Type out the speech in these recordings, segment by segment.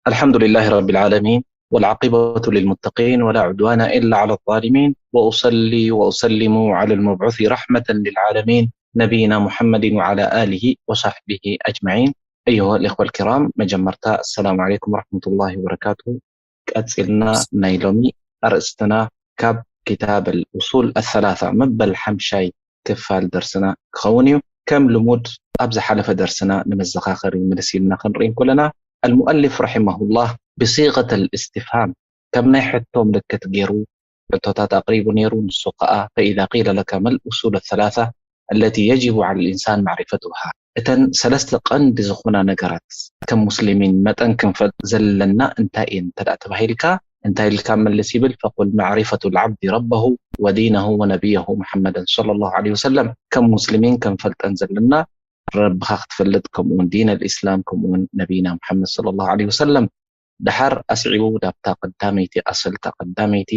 الحمد لله رب العالمين، والعاقبة للمتقين، ولا عدوان إلا على الظالمين، وأصلي وأسلم على المبعوث رحمة للعالمين، نبينا محمد وعلى آله وصحبه أجمعين. أيها الإخوة الكرام، መጀመርታ السلام عليكم ورحمة الله وبركاته። ቀጺልና ናይ ሎሚ ኣርእስትና ካብ كتاب الأصول الثلاثة መበል ሓምሻይ ክፋል ደርስና ክኸውን እዩ። ከም ልሙድ ኣብ ዝሓለፈ ደርስና ንመዘኻኸሪ ምልስ ኢልና ክንርኢ እንከለና፣ المؤلف رحمه الله بصيغة الاستفهام ከም ናይ ሕቶ ምልክት ገይሩ ሕቶታት ኣቕሪቡ ነይሩ። ንሱ ከኣ فإذا قيل لك ما الأصول الثلاثة التي يجب على الإنسان معرفتها، እተን ሰለስተ ቀንዲ ዝኾና ነገራት ከም ሙስሊሚን መጠን ክንፈልጥ ዘለና እንታይ እየን እንተ ደኣ ተባሂልካ፣ እንታይ ኢልካ መልስ ይብል? فقل معرفة العبد ربه ودينه ونبيه محمدا صلى الله عليه وسلم። ከም ሙስሊሚን ከንፈልጠን ዘለና ረብኻ ክትፈልጥ፣ ከምኡ እውን ዲን الإسلام፣ ከምኡ እውን ነቢና ሙሐመድ صلى الله عليه وسلم። ደሓር ኣስዒቡ ዳብታ ቀዳመይቲ ኣሰልታ ቀዳመይቲ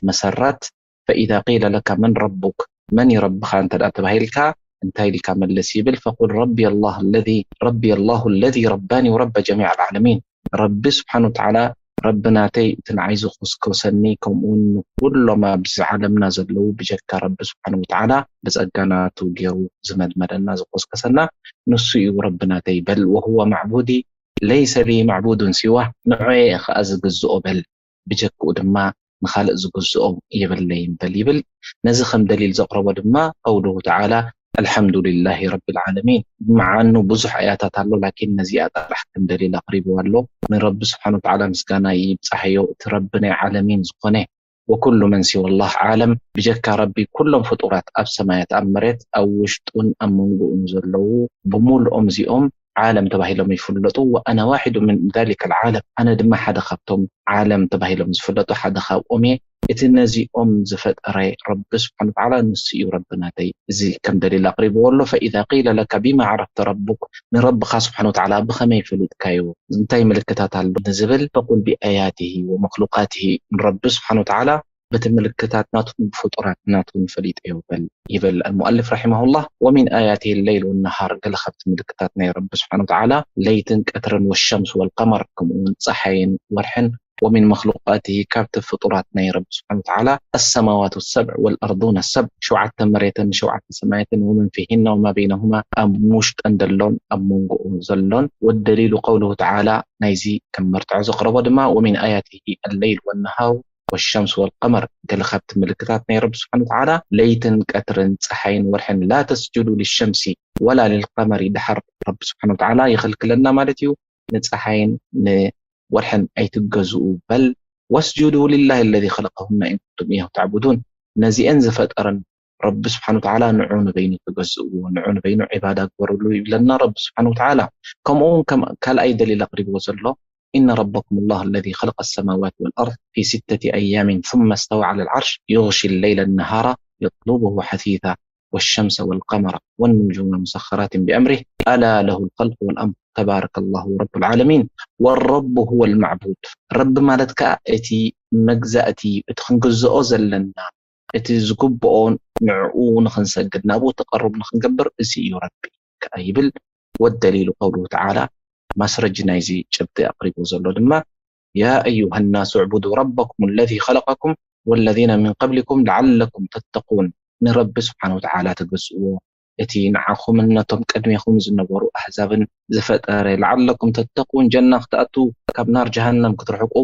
መሰረት فإذا قيل لك من ربك መን እዩ ረብኻ እንተ ደኣ ተባሂልካ እንታይ ኢልካ መልስ ይብል? فقل ربي الله الذي ربي الله الذي رباني ورب جميع العالمين። ረቢ ስብሓን ወተዓላ ረቢ ናተይ እቲ ንዓይ ዝኮስኮሰኒ ከምኡውን ንኩሎም ኣብዚ ዓለምና ዘለዉ ብጀካ ረቢ ስብሓን ወተዓላ ብጸጋ ናቱ ገይሩ ዝመድመደና ዝኮስከሰና ንሱ እዩ ረቢ ናተይ። بل وهو معبودي ليس لي معبود سواه ንዑ እየ ከኣ ዝግዝኦ በል ብጀክኡ ድማ ንኻልእ ዝግዝኦ የብለይን በል ይብል። ነዚ ከም ደሊል ዘቕረቦ ድማ ቀውሉሁ ተዓላ الحمد لله رب العالمين። ብመዓኑ ብዙሕ ኣያታት ኣሎ፣ ላኪን ነዚኣ ጥራሕ ከም ደሊል ኣቕሪብዋ ኣሎ። ንረቢ ስብሓን ወተዓላ ምስጋና ይብጻሕዮ፣ እቲ ረቢ ናይ ዓለሚን ዝኾነ። وكل من سوى الله عالم ብጀካ ረቢ ኩሎም ፍጡራት ኣብ ሰማያት ኣብ መሬት ኣብ ውሽጡን ኣብ መንጎኡን ዘለዉ ብምልኦም እዚኦም ዓለም ተባሂሎም ይፍለጡ። وأنا واحد من ذلك العالم ኣነ ድማ ሓደ ካብቶም ዓለም ተባሂሎም ዝፍለጡ ሓደ ካብኦም እየ። እቲ ነዚኦም ዝፈጠረ ረቢ ስብሓን ወተዓላ ንሱ እዩ ረቢ ናተይ። እዚ ከም ደሊል ኣቕሪብዎ ኣሎ። فإذا قيل لك بما عرفت ربك ንረብኻ ስብሓን ወተዓላ ብኸመይ ፈሊጥካዮ እንታይ ምልክታት ኣሎ ንዝብል فقل بآياته ومخلوقاته ንረቢ ስብሓን ወተዓላ በቲ ምልክታት ናቱን ብፍጡራት ናቱን ፈሊጠዮ በል ይብል المؤلف رحمه الله። ومن آياته الليل والنهار ገለ ካብቲ ምልክታት ናይ ረቢ ስብሓን ወተዓላ ለይትን ቀትርን والشمس والقمر ከምኡ እውን ፀሓይን ወርሕን ومن مخلوقاته ካብቲ ፍጡራት ናይ ረቢ ስብሓን ወተዓላ السماوات السبع والأرضون السبع ሸውዓተ መሬትን ሸውዓተ ሰማያትን ومن فيهن وما بينهما ኣብ ውሽጠን ዘሎን ኣብ መንጎኡ ዘሎን والدليل قوله تعالى ናይዚ ከም መርትዖ ዘቕረቦ ድማ ومن آياته الليل والنهار والشمس والقمر ገለ ካብቲ ምልክታት ናይ ረቢ ስብሓን ወተዓላ ለይትን ቀትርን ፀሓይን ወርሕን لا تسجدوا للشمس ولا للقمر ድሓር ረቢ ስብሓን ወተዓላ ይኸልክለና ማለት እዩ ንፀሓይን ንወርሕን ኣይትገዝኡ በል واسجدوا لله الذي خلقهن إن كنتم إياه تعبدون ነዚአን ዝፈጠረን ረቢ ስብሓን ወተዓላ ንዑ ንበይኑ ተገዝእዎ ንዑ ንበይኑ ዒባዳ ግበርሉ ይብለና ረቢ ስብሓን ወተዓላ ከምኡ እውን ካልኣይ ደሊል ኣቕሪብዎ ዘሎ إن ربكم الله الذي خلق السماوات والأرض في ستة أيام ثم استوى على العرش يغشي الليل النهار يطلبه حثيثا والشمس والقمر والنجوم مسخرات بأمره ألا له الخلق والأمر تبارك الله رب العالمين والرب هو المعبود ረቢ ማለት ከዓ እቲ መግዛእቲ እቲ ክንግዝኦ ዘለና እቲ ዝግብኦ ንዕኡ ንኽንሰግድ ናብኡ ተቐርብ ንኽንገብር እዚ እዩ ረቢ ከዓ ይብል والدليل قوله تعالى ማስረጂ ናይዚ ጭብጢ ኣቕሪቡ ዘሎ ድማ يا أيها الناس اعبدوا ربكم الذي خلقكم والذين من قبلكم لعلكم تتقون ንረቢ ስብሓን ወተዓላ ተገዝእዎ እቲ ንዓኹምን ነቶም ቅድሜኹም ዝነበሩ ኣህዛብን ዝፈጠረ لعلكم تتقون ጀና ክትኣትዉ ካብ ናር ጀሃነም ክትርሕቁ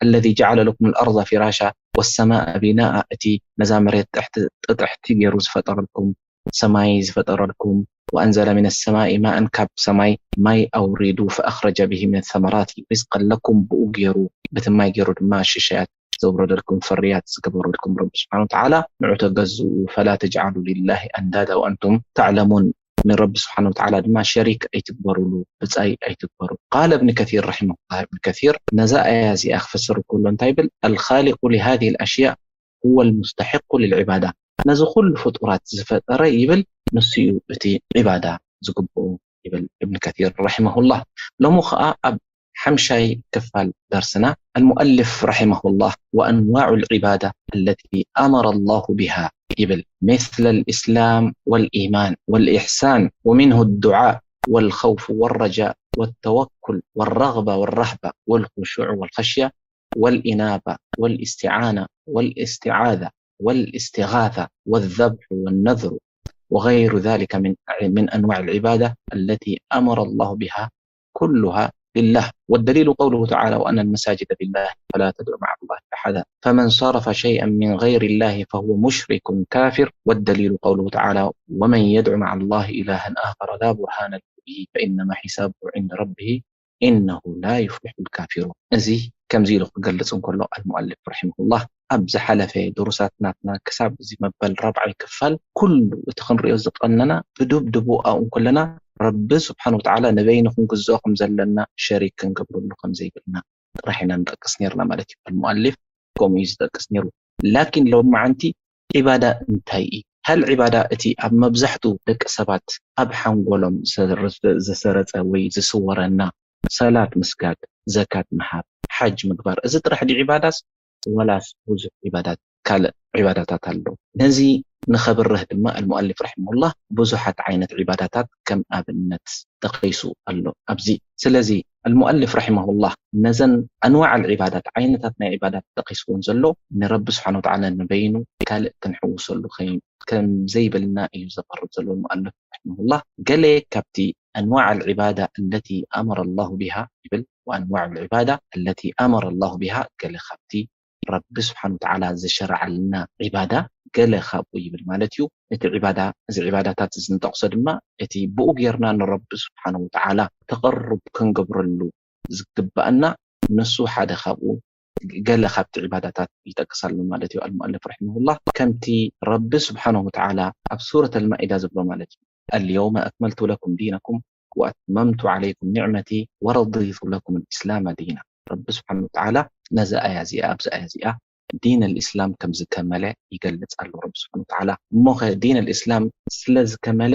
الذي جعل لكم الأرض فراشا والسماء بناء እቲ ነዛ መሬት ጥጥሕቲ ገይሩ ዝፈጠረልኩም ሰማይ ዝፈጠረልኩም وأنزل من السماء ماء ካብ ሰማይ ማይ ኣውሪዱ فأخرج به من الثمرات رزقا لكم ብኡ ገይሩ በቲ ማይ ገይሩ ድማ ሽሻያት ዘውረደልኩም ፍርያት ዝገበረልኩም ረቢ ስብሓን ወተዓላ ንዑ ተገዝኡ فلا تجعلوا لله أندادا وأنتم تعلمون ንረቢ ስብሓን ወተዓላ ድማ ሸሪክ ኣይትግበሩሉ ብፃይ ኣይትግበሩ قال ابن كثير رحمه الله ابن كثير ነዛ ኣያ እዚኣ ክፈስር ከሎ እንታይ ይብል الخالق لهذه الأشياء هو المستحق للعبادة ነዚ ኩሉ ፍጡራት ዝፈጠረ ይብል ንሱ እዩ እቲ ዒባዳ ዝግብኡ ይብል ابن كثير رحمه الله ሎሚ ከዓ ኣብ ሓምሻይ ክፋል ደርስና المؤلف رحمه الله وأنواع العبادة التي أمر الله بها ይብል مثل الإسلام والإيمان والإحسان ومنه الدعاء والخوف والرجاء والتوكل والرغبة والرهبة والخشوع والخشية والإنابة والاستعانة والاستعاذة والاستغاثة والذبح والنذر وغير ذلك من من أنواع العبادة التي أمر الله بها كلها لله. والدليل قوله تعالى: "وأن المساجد لله فلا تدعوا مع الله أحدا فمن صرف شيئا من غير الله فهو مشرك كافر". والدليل قوله تعالى: "ومن يدع مع الله إلها آخر لا برهان له به فإنما حسابه عند ربه إنه لا يفلح الكافرون". እዚ ከምዚ ኢሉ ክገልጽ እንከሎ፣ ኣልሙኣልፍ ረሒመሁላህ፣ ኣብ ዝሓለፈ ድሩሳት ናትና ክሳብ እዚ መበል ራብዓይ ክፋል ኩሉ እቲ ክንሪኦ ዝቐነና ብዱብድቡ ኣብኡ እንከለና፣ ረቢ ስብሓን ወተዓላ ንበይኑ ክንግዝኦ ከም ዘለና፣ ሸሪክ ክንገብረሉ ከም ዘይብልና ጥራሕ ኢና ንጠቅስ ነርና ማለት እዩ። ኣልሙኣልፍ ከምኡ እዩ ዝጠቅስ ነይሩ። ላኪን ሎማዓንቲ ዒባዳ እንታይ እዩ? ሃል ዒባዳ እቲ ኣብ መብዛሕቱ ደቂ ሰባት ኣብ ሓንጎሎም ዝሰረጸ ወይ ዝስወረና፣ ሰላት ምስጋድ፣ ዘካት ምሃብ፣ ሓጅ ምግባር፣ እዚ ጥራሕ ድዩ ዒባዳስ፣ ወላስ ብዙሕ ዒባዳት፣ ካልእ ዒባዳታት ኣሎ? ነዚ ንኸብርህ ድማ ኣልሙኣልፍ ረሒመሁላህ ብዙሓት ዓይነት ዒባዳታት ከም ኣብነት ጠቒሱ ኣሎ ኣብዚ። ስለዚ ኣልሙኣልፍ ረሒመሁላህ ነዘን ኣንዋዕ ኣልዒባዳት፣ ዓይነታት ናይ ዒባዳት ጠቒስወን ዘሎ፣ ንረቢ ስብሓን ወተዓላ ንበይኑ ካልእ ክንሕውሰሉ ከይ-፣ ከም ዘይብልና እዩ ዘቕርብ ዘሎ ሙኣልፍ ረሒመሁላህ። ገለ ካብቲ ኣንዋዕ ኣልዒባዳ ኣለቲ ኣመረ ላሁ ቢሃ ይብል፣ ወኣንዋዕ ኣልዒባዳ ኣለቲ ኣመረ ላሁ ቢሃ፣ ገለ ካብቲ ረቢ ስብሓን ወተዓላ ዝሸረዓልና ዒባዳ ገለ ካብኡ ይብል ማለት እዩ። እቲ ዒባዳ፣ እዚ ዒባዳታት እዚ ንጠቕሶ ድማ እቲ ብኡ ጌርና ንረቢ ስብሓን ወተዓላ ተቐርብ ክንገብረሉ ዝግባኣና፣ ንሱ ሓደ ካብኡ፣ ገለ ካብቲ ዒባዳታት ይጠቅስ ኣሎ ማለት እዩ ኣልሙኣልፍ ረሒመሁላህ። ከምቲ ረቢ ስብሓን ወተዓላ ኣብ ሱረት ኣልማኢዳ ዝብሎ ማለት እዩ፣ "ኣልየውመ ኣክመልቱ ለኩም ዲነኩም ወኣትመምቱ ዓለይኩም ኒዕመቲ ወረዲቱ ለኩም ልእስላመ ዲና።" ረቢ ስብሓን ወተዓላ ነዚ ኣያ እዚኣ፣ ኣብዚ ኣያ እዚኣ ዲን ኣልእስላም ከም ዝከመለ ይገልጽ ኣሎ ረቢ ስብሓን ወተዓላ። እሞ ኸ ዲን ኣልእስላም ስለ ዝከመለ፣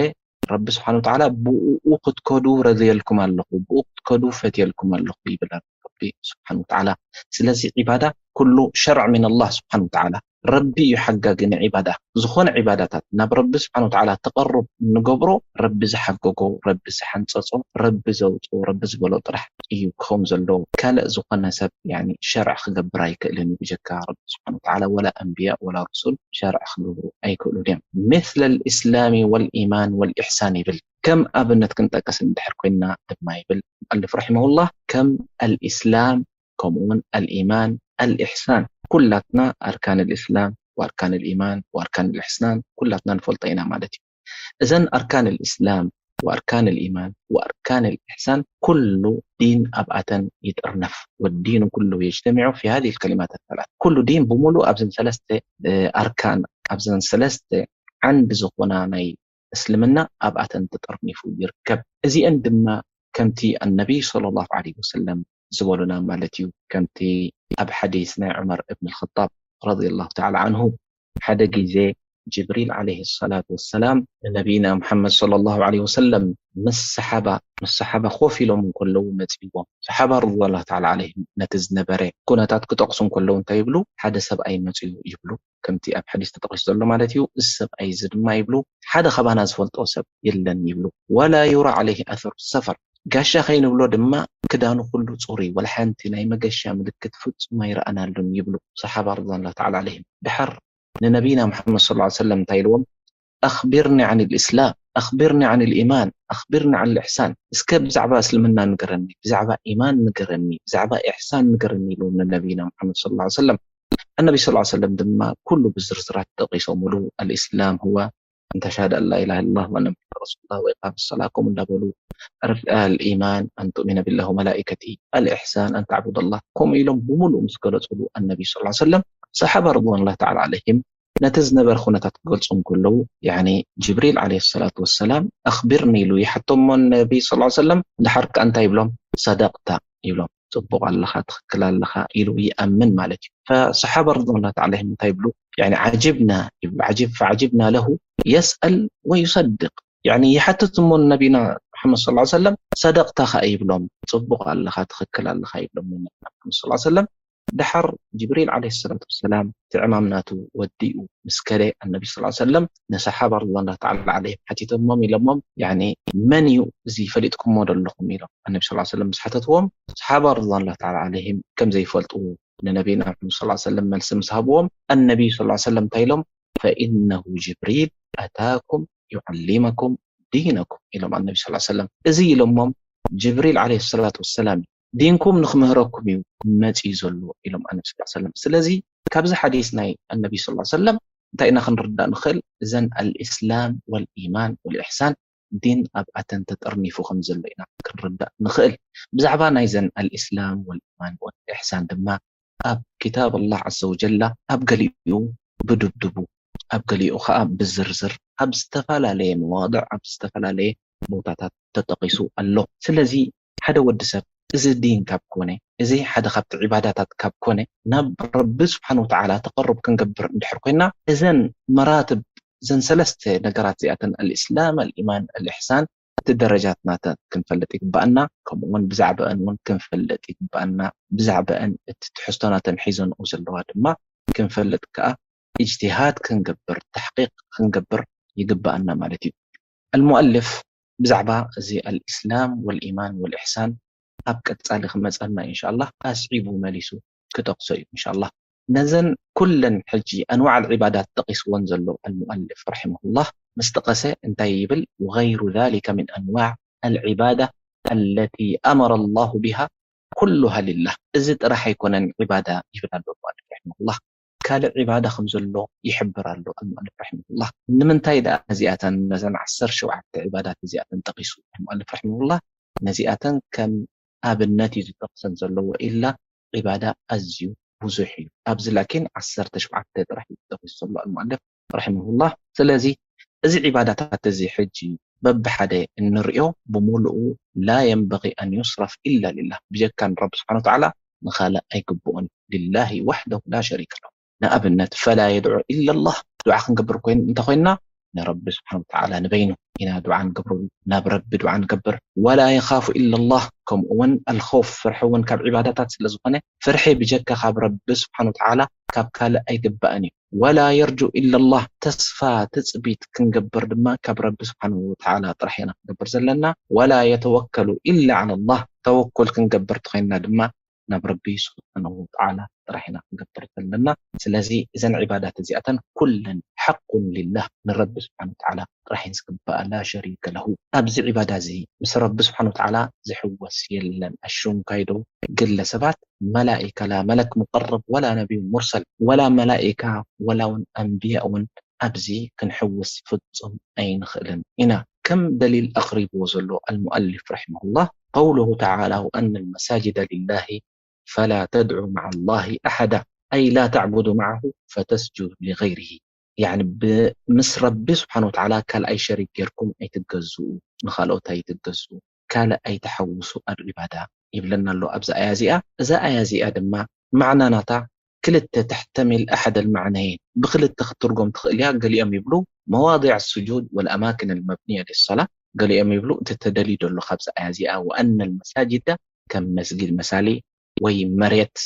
ረቢ ስብሓን ወተዓላ ብኡ ክትከዱ ረድየልኩም ኣለኹ፣ ብኡ ክትከዱ ፈትየልኩም ኣለኹ ይብል ኣሎ ረቢ ስብሓን ወተዓላ። ስለዚ ዒባዳ ኩሉ ሸርዕ ሚን ኣላህ ስብሓን ወተዓላ። ረቢ እዩ ሓጋጊ ንዒባዳ። ዝኾነ ዒባዳታት ናብ ረቢ ስብሓን ወተዓላ ተቐርብ እንገብሮ፣ ረቢ ዝሓገጎ፣ ረቢ ዝሓንጸጾ፣ ረቢ ዘውጽኦ፣ ረቢ ዝበሎ ጥራሕ እዩ ክኸውን ዘለዎ። ካልእ ዝኾነ ሰብ፣ ያኒ፣ ሸርዕ ክገብር ኣይክእልን እዩ ብጀካ ረቢ ስብሓን ወተዓላ። ወላ ኣንብያ ወላ ሩሱል ሸርዕ ክገብሩ ኣይክእሉን እዮም። ምስለ ልእስላሚ ወልኢማን ወልኢሕሳን ይብል። ከም ኣብነት ክንጠቅስ እንድሕር ኮይንና ድማ ይብል ሙኣልፍ ረሒመሁላህ፣ ከም ኣልኢስላም፣ ከምኡውን ኣልኢማን፣ ኣልኢሕሳን፣ ኩላትና ኣርካን ኣልኢስላም ወኣርካን ኣልኢማን ወኣርካን ኣልኢሕሳን ኩላትና ንፈልጦ ኢና ማለት እዩ። እዘን ኣርካን ኣልኢስላም ወኣርካን ኣልኢማን ወኣርካን ኣልኢሕሳን ኩሉ ዲን ኣብኣተን ይጥርነፍ። ወዲኑ ኩሉ የጅተሚዑ ፊ ሃዚህ ልከሊማት ኣሰላት። ኩሉ ዲን ብምሉእ ኣብዘን ሰለስተ፣ እ፣ ኣርካን፣ ኣብዘን ሰለስተ ዓንዲ ዝኾና ናይ እስልምና ኣብኣተን ተጠርኒፉ ይርከብ። እዚአን ድማ ከምቲ ኣነቢይ ሰለላሁ ዐለይሂ ወሰለም ዝበሉና ማለት እዩ። ከምቲ ኣብ ሓዲስ ናይ ዑመር እብን ልኸጣብ ረዲየላሁ ተዓላ ዐንሁ፣ ሓደ ግዜ ጅብሪል ዐለይሂ ሰላቱ ወሰላም ንነቢይና ሙሐመድ ሰለላሁ ዐለይሂ ወሰለም ምስ ሰሓባ፣ ምስ ሰሓባ ኮፍ ኢሎም እንከለዉ መጺዎም። ሰሓባ ረዲየላሁ ተዓላ ዐለይሂም ነቲ ዝነበረ ኩነታት ክጠቕሱ እንከለዉ እንታይ ይብሉ? ሓደ ሰብኣይ መጺኡ ይብሉ። ከምቲ ኣብ ሓዲስ ተጠቒሱ ዘሎ ማለት እዩ። እዚ ሰብኣይ እዚ ድማ ይብሉ፣ ሓደ ካባና ዝፈልጦ ሰብ የለን ይብሉ። ወላ ዩራ ዐለይሂ ኣሰሩ ሰፈር፣ ጋሻ ከይንብሎ ድማ ክዳኑ ኩሉ ጽሩይ፣ ወላ ሓንቲ ናይ መገሻ ምልክት ፍጹም ኣይረኣናሉን ይብሉ ሰሓባ ረዲየላሁ ተዓላ ዐለይሂም። ድሓር ንነቢና ሙሐመድ ሰለላሁ ዐለይሂ ወሰለም እንታይ ኢልዎም? ኣኽቢርኒ ዐን ልእስላም፣ ኣኽቢርኒ ዐን ልኢማን፣ ኣኽቢርኒ ዐን ልእሕሳን፣ እስከ ብዛዕባ እስልምና ንገረኒ፣ ብዛዕባ ኢማን ንገረኒ፣ ብዛዕባ ኢሕሳን ንገረኒ ኢሉ ንነቢና ሙሐመድ ሰለላሁ ዐለይሂ ወሰለም። ኣነቢ ሰለላሁ ዐለይሂ ወሰለም ድማ ኩሉ ብዝርዝራት ጠቒሶምሉ፣ ኣልእስላም ሁወ ኣን ተሽሃደ ኣን ላ ኢላሃ ኢለላህ ወኣነ ሙሐመድ ረሱሉላህ ወኢቃም ሰላ፣ ከምኡ እንዳበሉ፣ ኣልኢማን ኣን ትእሚነ ቢላህ ወመላኢከቲ፣ ኣልኢሕሳን ኣን ተዕቡደላህ፣ ከምኡ ኢሎም ብምሉእ ምስ ገለጹሉ ኣነቢ ሰለላሁ ዐለይሂ ወሰለም፣ ሰሓባ ረድዋኑላህ ተዓላ ዐለይሂም ነቲ ዝነበረ ኩነታት ክገልጹ እንከለዉ፣ ያኒ ጅብሪል ዐለይሂ ሰላቱ ወሰላም ኣኽቢርኒ ኢሉ ይሓቶ እሞ ነቢ ሰለላሁ ዐለይሂ ወሰለም፣ ድሓር ከኣ እንታይ ይብሎም? ሰደቅታ ይብሎም። ጽቡቕ ኣለኻ፣ ትኽክል ኣለኻ ኢሉ ይኣምን ማለት እዩ። ፈሰሓባ ረድዋኑላህ ተዓላ ዐለይሂም እንታይ ይብሉ? ያኒ ዓጅብና ይብሉ። ዓጅብ፣ ፈዓጅብና ለሁ የስኣል ወዩሰድቅ። ያኒ ይሓትት እሞ ንነቢና ሙሐመድ ሰለላሁ ዐለይሂ ወሰለም ሰደቅታ ከኣ ይብሎም። ጽቡቕ ኣለኻ፣ ትኽክል ኣለኻ ይብሎም ንነቢና ሙሐመድ ሰለላሁ ዐለይሂ ወሰለም። ደሓር ጅብሪል ዓለይሂ ሰላቱ ወሰላም እቲ ዕማም ናቱ ወዲኡ ምስ ከደ፣ ኣነቢ ሰለላሁ ዐለይሂ ወሰለም ንሰሓባ ረዲየላሁ ተዓላ ዐለይሂም ሓቲቶሞም ኢሎሞም፣ ያኒ፣ "መን እዩ እዚ ፈሊጥኩሞ ዶ ኣለኹም?" ኢሎም ኣነቢ ሰለላሁ ዐለይሂ ወሰለም ምስ ሓተትዎም፣ ሰሓባ ረዲየላሁ ተዓላ ዐለይሂም ከም ዘይፈልጡ ንነቢና መሓመድ ሰለላሁ ዐለይሂ ወሰለም መልሲ ምስ ሃብዎም፣ ኣነቢ ሰለላሁ ዐለይሂ ወሰለም እንታይ ኢሎም? "ፈኢነሁ ጅብሪል ኣታኩም ዩዓሊመኩም ዲነኩም" ኢሎም ኣነቢ ሰለላሁ ዐለይሂ ወሰለም። እዚ ኢሎሞም ጅብሪል ዓለይሂ ሰላቱ ወሰላም እዩ። ዲንኩም ንኽምህረኩም እዩ መፂኡ ዘሎ ኢሎም ኣነቢ ሰለላሁ ዐለይሂ ወሰለም። ስለዚ ካብዚ ሓዲስ ናይ ኣነቢ ሰለላሁ ዐለይሂ ወሰለም እንታይ ኢና ክንርዳእ ንኽእል? እዘን ኣልእስላም ወልኢማን ወልኢሕሳን ዲን ኣብኣተን ተጠርኒፉ ከም ዘሎ ኢና ክንርዳእ ንኽእል። ብዛዕባ ናይዘን ኣልእስላም ወልኢማን ወልኢሕሳን ድማ ኣብ ክታብ ኣላህ ዐዘ ወጀላ ኣብ ገሊኡ ብድብድቡ፣ ኣብ ገሊኡ ኸዓ ብዝርዝር ኣብ ዝተፈላለየ መዋድዕ፣ ኣብ ዝተፈላለየ ቦታታት ተጠቒሱ ኣሎ። ስለዚ ሓደ ወዲ ሰብ እዚ ዲን ካብ ኮነ፣ እዚ ሓደ ካብቲ ዒባዳታት ካብ ኮነ፣ ናብ ረቢ ስብሓን ወተዓላ ተቐርብ ክንገብር እንድሕር ኮይና፣ እዘን መራትብ፣ እዘን ሰለስተ ነገራት እዚኣተን፣ ኣልእስላም፣ ኣልኢማን፣ ኣልእሕሳን፣ እቲ ደረጃት ናተን ክንፈልጥ ይግባኣና። ከምኡ እውን ብዛዕባአን እውን ክንፈልጥ ይግባኣና። ብዛዕባአን እቲ ትሕዝቶ ናተን ሒዘንኦ ዘለዋ ድማ ክንፈልጥ ከኣ ኢጅቲሃድ ክንገብር፣ ተሕቂቕ ክንገብር ይግባኣና ማለት እዩ። ኣልሙኣልፍ ብዛዕባ እዚ ኣልኢስላም ወልኢማን ወልኢሕሳን ኣብ ቀጻሊ ክመጸና ኢንሻኣላህ ኣስዒቡ መሊሱ ክጠቕሶ እዩ ኢንሻኣላህ። ነዘን ኩለን ሕጂ ኣንዋዕ ኣልዒባዳት ጠቒስወን ዘሎ ኣልሙኣልፍ ረሒመሁላህ ምስ ጠቐሰ እንታይ ይብል? "ወገይሩ ዛሊከ ሚን ኣንዋዕ ኣልዒባዳ ኣለቲ ኣመረ ላሁ ቢሃ ኩሉሃ ሊላህ።" እዚ ጥራሕ ኣይኮነን ዒባዳ ይብል ኣሎ ኣልሙኣልፍ ረሒመሁላህ። ካልእ ዒባዳ ከም ዘሎ ይሕብር ኣሎ ኣልሙኣልፍ ረሒመሁላህ። ንምንታይ ደኣ ነዚኣተን ነዘን ዓሰርተ ሸውዓተ ዒባዳት እዚኣተን ጠቒሱ ኣልሙኣልፍ ረሒመሁላህ? ነዚኣተን ከም ኣብነት እዩ ዝጠቕሰን ዘሎ፣ ወኢላ ዒባዳ ኣዝዩ ብዙሕ እዩ። ኣብዚ ላኪን ዓሰርተ ሸውዓተ ጥራሕ እዩ ጠቒሱ ዘሎ ኣልሙኣልፍ ረሒመሁላህ። ስለዚ እዚ ዒባዳታት እዚ ሕጂ በብሓደ እንሪኦ ብምሉኡ ላ የንበጊ ኣን ዩስረፍ ኢላ ሊላህ፣ ብጀካ ንረቢ ስብሓን ወተዓላ ንኻልእ ኣይግብኦን። ሊላሂ ዋሕደሁ ላ ሸሪከ ለሁ። ንኣብነት ፈላ የድዑ ኢላ ላህ፣ ዱዓ ክንገብር ኮይን እንተኮይንና ንረቢ ስብሓን ወተዓላ ንበይኑ ኢና ዱዓ ንገብረሉ፣ ናብ ረቢ ዱዓ ንገብር። ወላ የኻፉ ኢላ ላህ፣ ከምኡ እውን ኣልኸውፍ ፍርሒ እውን ካብ ዒባዳታት ስለ ዝኾነ ፍርሒ ብጀካ ካብ ረቢ ስብሓን ወተዓላ ካብ ካልእ ኣይግባእን እዩ። ወላ የርጁ ኢላ ላህ፣ ተስፋ ትፅቢት ክንገብር ድማ ካብ ረቢ ስብሓን ወተዓላ ጥራሕ ኢና ክንገብር ዘለና። ወላ የተወከሉ ኢላ ዓላ ላህ፣ ተወኩል ክንገብር ተኮይንና ድማ ናብ ረቢ ስብሓን ወተዓላ ጥራሕ ኢና ክንገብር ዘለና። ስለዚ እዘን ዒባዳት እዚኣተን ኩለን ሓቁን ሊላህ ንረቢ ስብሓን ወተዓላ ጥራሕ እየን ዝግባኣ፣ ላ ሸሪከ ለሁ። ኣብዚ ዒባዳ እዚ ምስ ረቢ ስብሓን ወተዓላ ዝሕወስ የለን። ኣሽንኳይዶ ግለሰባት፣ መላኢካ፣ ላ መለክ ሙቀረብ ወላ ነቢይ ሙርሰል ወላ መላኢካ ወላ እውን ኣንብያ እውን ኣብዚ ክንሕውስ ፍጹም ኣይንኽእልን ኢና። ከም ደሊል ኣቕሪብዎ ዘሎ ኣልሙኣሊፍ ረሒመሁላህ፣ ቀውሉሁ ተዓላ ወኣነ ልመሳጅደ ሊላሂ ፈላ ተድዑ መዓ ላሂ ኣሓዳ፣ ኣይ ላ ተዕቡዱ መዓሁ ፈተስጁዱ ሊገይሪሂ። ያዕኒ ብ-፣ ምስ ረቢ ስብሓን ወተዓላ ካልኣይ ሸሪክ ጌርኩም ኣይትገዝኡ፣ ንኻልኦት ኣይትገዝኡ፣ ካልእ ኣይትሓውሱ ኣብ ዒባዳ ይብለና ኣሎ ኣብዚ ኣያ እዚኣ። እዛ ኣያ እዚኣ ድማ ማዕና ናታ ክልተ ተሕተሚል ኣሐደ ልማዕነይን፣ ብክልተ ክትትርጎም ትኽእል እያ። ገሊኦም ይብሉ መዋዲዕ ስጁድ ወልኣማክን ልመብንየ ሊሰላ፣ ገሊኦም ይብሉ እቲ ተደልዩ ዘሎ ካብዚ ኣያ እዚኣ ወኣነ ልመሳጅደ ከም መስጊድ መሳሊ ወይ መሬት፣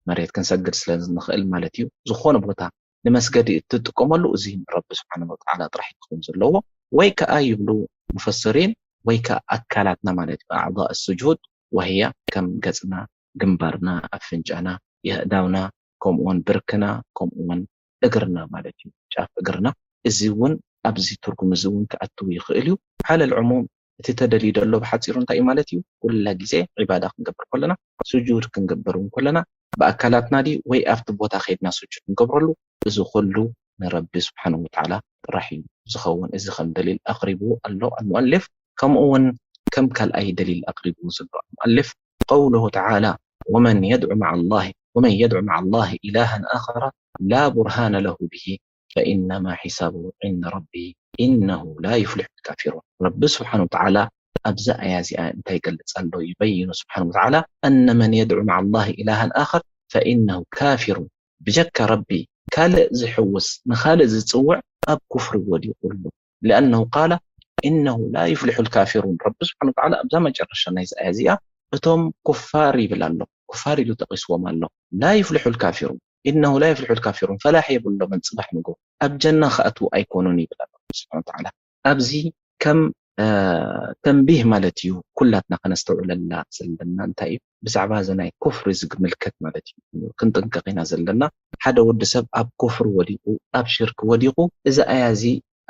መሬት ክንሰግድ ስለ ንኽእል ማለት እዩ። ዝኾነ ቦታ ንመስገዲ እትጥቀመሉ እዚ ንረቢ ስብሓን ወተዓላ ጥራሕ ክኸውን ዘለዎ። ወይ ከኣ ይብሉ ሙፈስሪን፣ ወይ ከኣ ኣካላትና ማለት እዩ፣ ኣዕዳእ ስጁድ ወህያ ከም ገጽና፣ ግንባርና፣ ኣፍንጫና፣ የእዳውና፣ ከምኡውን ብርክና፣ ከምኡውን እግርና ማለት እዩ፣ ጫፍ እግርና። እዚ እውን ኣብዚ ትርጉም እዚ እውን ክኣትው ይኽእል እዩ። ዓለል ዕሙም እቲ ተደልዩ ዘሎ ብሓፂሩ እንታይ እዩ ማለት እዩ? ኩላ ግዜ ዒባዳ ክንገብር ከለና፣ ስጁድ ክንገብር እውን ከለና፣ ብኣካላትና ድዩ ወይ ኣብቲ ቦታ ከይድና ስጁድ ንገብረሉ? እዚ ኩሉ ንረቢ ስብሓን ወተዓላ ጥራሕ እዩ ዝኸውን። እዚ ከም ደሊል ኣቕሪቡ ኣሎ ኣልሙኣሊፍ። ከምኡ እውን ከም ካልኣይ ደሊል ኣቕሪቡ ዘሎ ኣልሙኣሊፍ፣ ቀውሉሁ ተዓላ፣ ወመን የድዑ መዓ ላሂ፣ ወመን የድዑ መዓ ላሂ ኢላሃን ኣኸረ ላ ቡርሃነ ለሁ ብሂ ፈኢነማ ሒሳቡሁ ዒንደ ረቢሂ ኢነሁ ላ ዩፍሊሑ ልካፊሩን። ረቢ ስብሓን ወተዓላ ኣብዛ ኣያ እዚኣ እንታይ ይገልጽ ኣሎ? ይበይኑ ስብሓን ወተዓላ፣ ኣነ መን የድዑ መዓ ላሂ ኢላሃን ኣኸር ፈኢነሁ ካፊሩን። ብጀካ ረቢ ካልእ ዝሕውስ፣ ንኻልእ ዝጽውዕ ኣብ ኩፍሪ ወዲቑ ኣሎ። ሊኣነሁ ቃለ ኢነሁ ላ ዩፍሊሑ ልካፊሩን። ረቢ ስብሓን ወተዓላ ኣብዛ መጨረሻ ናይዛ ኣያ እዚኣ እቶም ኩፋር ይብል ኣሎ። ኩፋር ኢሉ ጠቒስዎም ኣሎ። ላ ይፍልሑ ልካፊሩን፣ ኢነሁ ላ ይፍልሑ ልካፊሩን፣ ፈላሕ የብሎምን ጽባሕ ንግሆ ኣብ ጀና ክኣትዉ ኣይኮኑን ይብል ኣሎ ስብሓን ወተዓላ። ኣብዚ ከም ተንቢህ ማለት እዩ፣ ኩላትና ከነስተውዕለላ ዘለና እንታይ እዩ፣ ብዛዕባ እዚ ናይ ኩፍሪ ዝምልከት ማለት እዩ። ክንጥንቀቕ ኢና ዘለና። ሓደ ወዲ ሰብ ኣብ ኩፍሪ ወዲቑ፣ ኣብ ሽርክ ወዲቑ፣ እዚ ኣያ እዚ